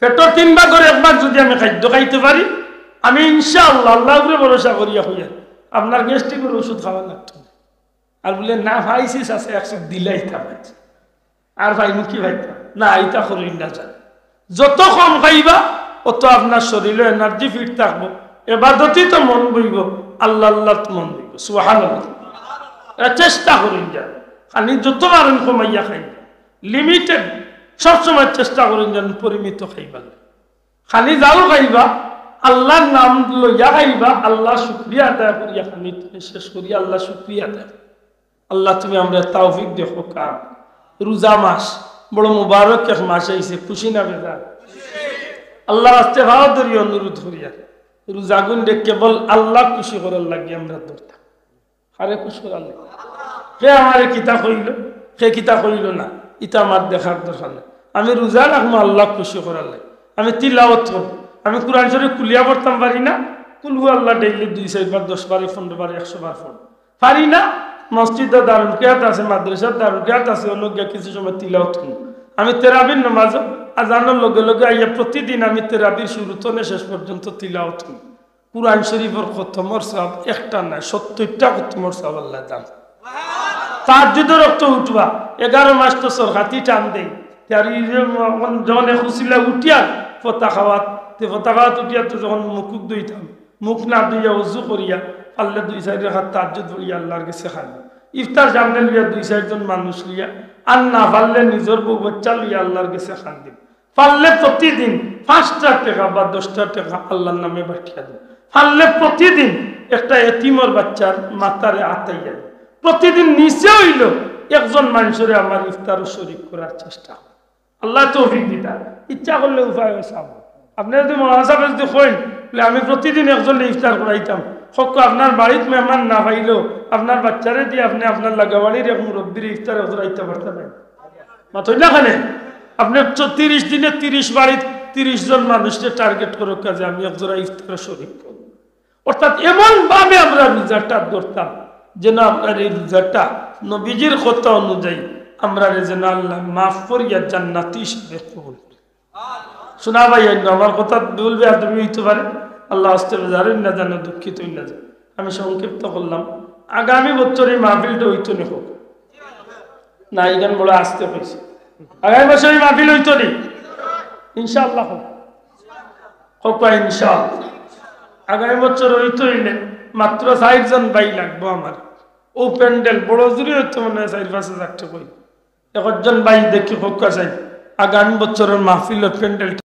পেটর তিন ভাগর এক ভাগ যুদি আমি খাদ্য খাইতে পারি, আমি ইনশাআল্লাহ, আল্লাহর উপরে ভরসা করিয়া কইয়ার, আপনার গ্যাস্ট্রিকর ঔষধ খাওয়া লাগতো না। আর বুলে, "না, পাইছি চাচা, এক চুক দিলাইতাম।" আর পাইমু কি পাইতাম? না, ইতা করইন না যান। যত কম খাইবা, অত আপনার শরীলো energy fit থাকবো। এবাদতই তো মন বইবো, আল্লাহ আল্লাহত মন বইবো। সুবহানাল্লাহ। এ চেষ্টা করইন যান। খানি যত পারইন কমাইয়া খাইন। Limited, সবসময় চেষ্টা করইন যান পরিমিত খাইবার। খানি যাও খাইবা, আল্লাহর নাম লইয়া খাইবা, আল্লাহর শুকরিয়া আদায় করিয়া খানি শেষ করি, আল্লাহর শুকরিয়া আদায়। আল্লাহ, তুমি আমরারে তৌফিক দেও। কাম রোজা মাস, বড় মুবারক এক মাস আইছে, খুশি না বেজার? আল্লাহর ওয়াস্তে পাও ধরি অনুরোধ করিয়ার, রোজাগুনরে কেবল আল্লাহ খুশি করার লাগি আমরা ধরতাম। কারে খুশি করার লাগি? কে আমারে কিতা কইলো, কে কিতা কইলো না, ইতা আমার দেখার দরকার নাই। আমি রোজা রাখমু আল্লাহ খুশি করার লাগি। আমি তিলাওয়াত করমু। আমি কোরআন শরীফ খুলিয়া পড়তাম পারি না, কুল হু আল্লাহ daily দুই চাইরবার, দশ বারে, পনরো বারে, একশো বার পড়মু। পারি না, মসজিদো দারুল কিরাত আছে, মাদ্রাসাত দারুল কিরাত আছে, অনো গিয়া কিছু সময় তিলাওয়াত করমু। আমি তেরাবির নামাজো আজানর লগে লগে আইয়া প্রতিদিন আমি তেরাবির শুরু তনে শেষ পর্যন্ত তিলাওয়াত করমু। কোরআন শরীফর খতমর সওয়াব একটা নায়, সত্তইরটা খতমর সওয়াব আল্লায় দান। তাহাজ্জুদর অক্ত উঠবা, এগারো মাস তো সরকাতি টান দেই। তে আর ই যে ম-, যখন এক উছিলা উঠিয়া ফতা খাওয়াত, তে ফতা খাওয়াত উঠিয়া তো যখন মুখ ধুইতাম, মুখ না ধুইয়া উজু করিয়া পারলে দুই চাইর রাকাত তাহাজ্জুদ পড়িয়া আল্লার গেছে কান্দিম। ইফতার সামনে লইয়া দুই চাইরজন মানুষ লইয়া, আর না পারলে নিজর বউ বাচ্চা লইয়া আল্লার গেছে কান্দিম। পারলে প্রতিদিন পাঁচটা টেকা বা দশটা টেকা আল্লার নামে পাঠাইয়া দিম। পারলে প্রতিদিন একটা এতিমর বাচ্চার মাথারে আতাইয়া দিম। প্রতিদিন নিচে অইলো একজন মানষরে আমার ইফতারো শরিক করার চেষ্টা করো। আল্লায় তৌফিক দিতা। ইচ্ছা করলে উপায় আছে আমার। আপনে যুদি মৌলানা সাবে যুদি কইন, বলে, "আমি প্রতিদিন একজনরে ইফতার করাইতাম", হক আপনার বাড়িত মেহমান না পাইলেও আপনার বাচ্চারে দিয়া আপনে আপনার লাগাবাড়ির এক মুরব্বিরে ইফতার করাইতা পারতা নায়? মাতইন না কেনে? আপনে চ-, তিরিশ দিনে তিরিশ বাড়িত তিরিশ জন মানুষরে টার্গেট করউক্কা যে আমি একজনর ইফতারো শরিক করমু। অর্থাৎ এমন ভাবে আমরা রোজাটা ধরতাম যেন আমরার এই রোজাটা নবীজির কথা অনুযায়ী আমরারে যেন আল্লায় মাফ করিয়া জান্নাতি হিসাবে কবুল করে। শোনা ভাই, অইন্য আমার কথাত ভুল বেয়াদবি অইতো পারে, আল্লাহ আস্তে বেজার অইন না যেন, দুঃখিত অইন না যেন। আমি সংক্ষিপ্ত করলাম। আগামী বছর এই মাহফিলটা অইতো নি? কউক্কা না, ইখান বড় আস্তে কইছি। আগামী বছর এই মাহফিল অইতো নি? ইনশাআল্লাহ কউক্কা। কউক্কা ইনশাআল্লাহ। আগামী বছর অইতো অইলে মাত্র চাইরজন ভাই লাগবো আমার। অউ প্যান্ডেল বড় জুড়ি অইতো মনে অয় চাইর পাঁচ হাজার টেকা অইবো। একজন ভাই দেখি কউক্কা চাই, আগামী বছরর মাহফিলর প্যান্ডেল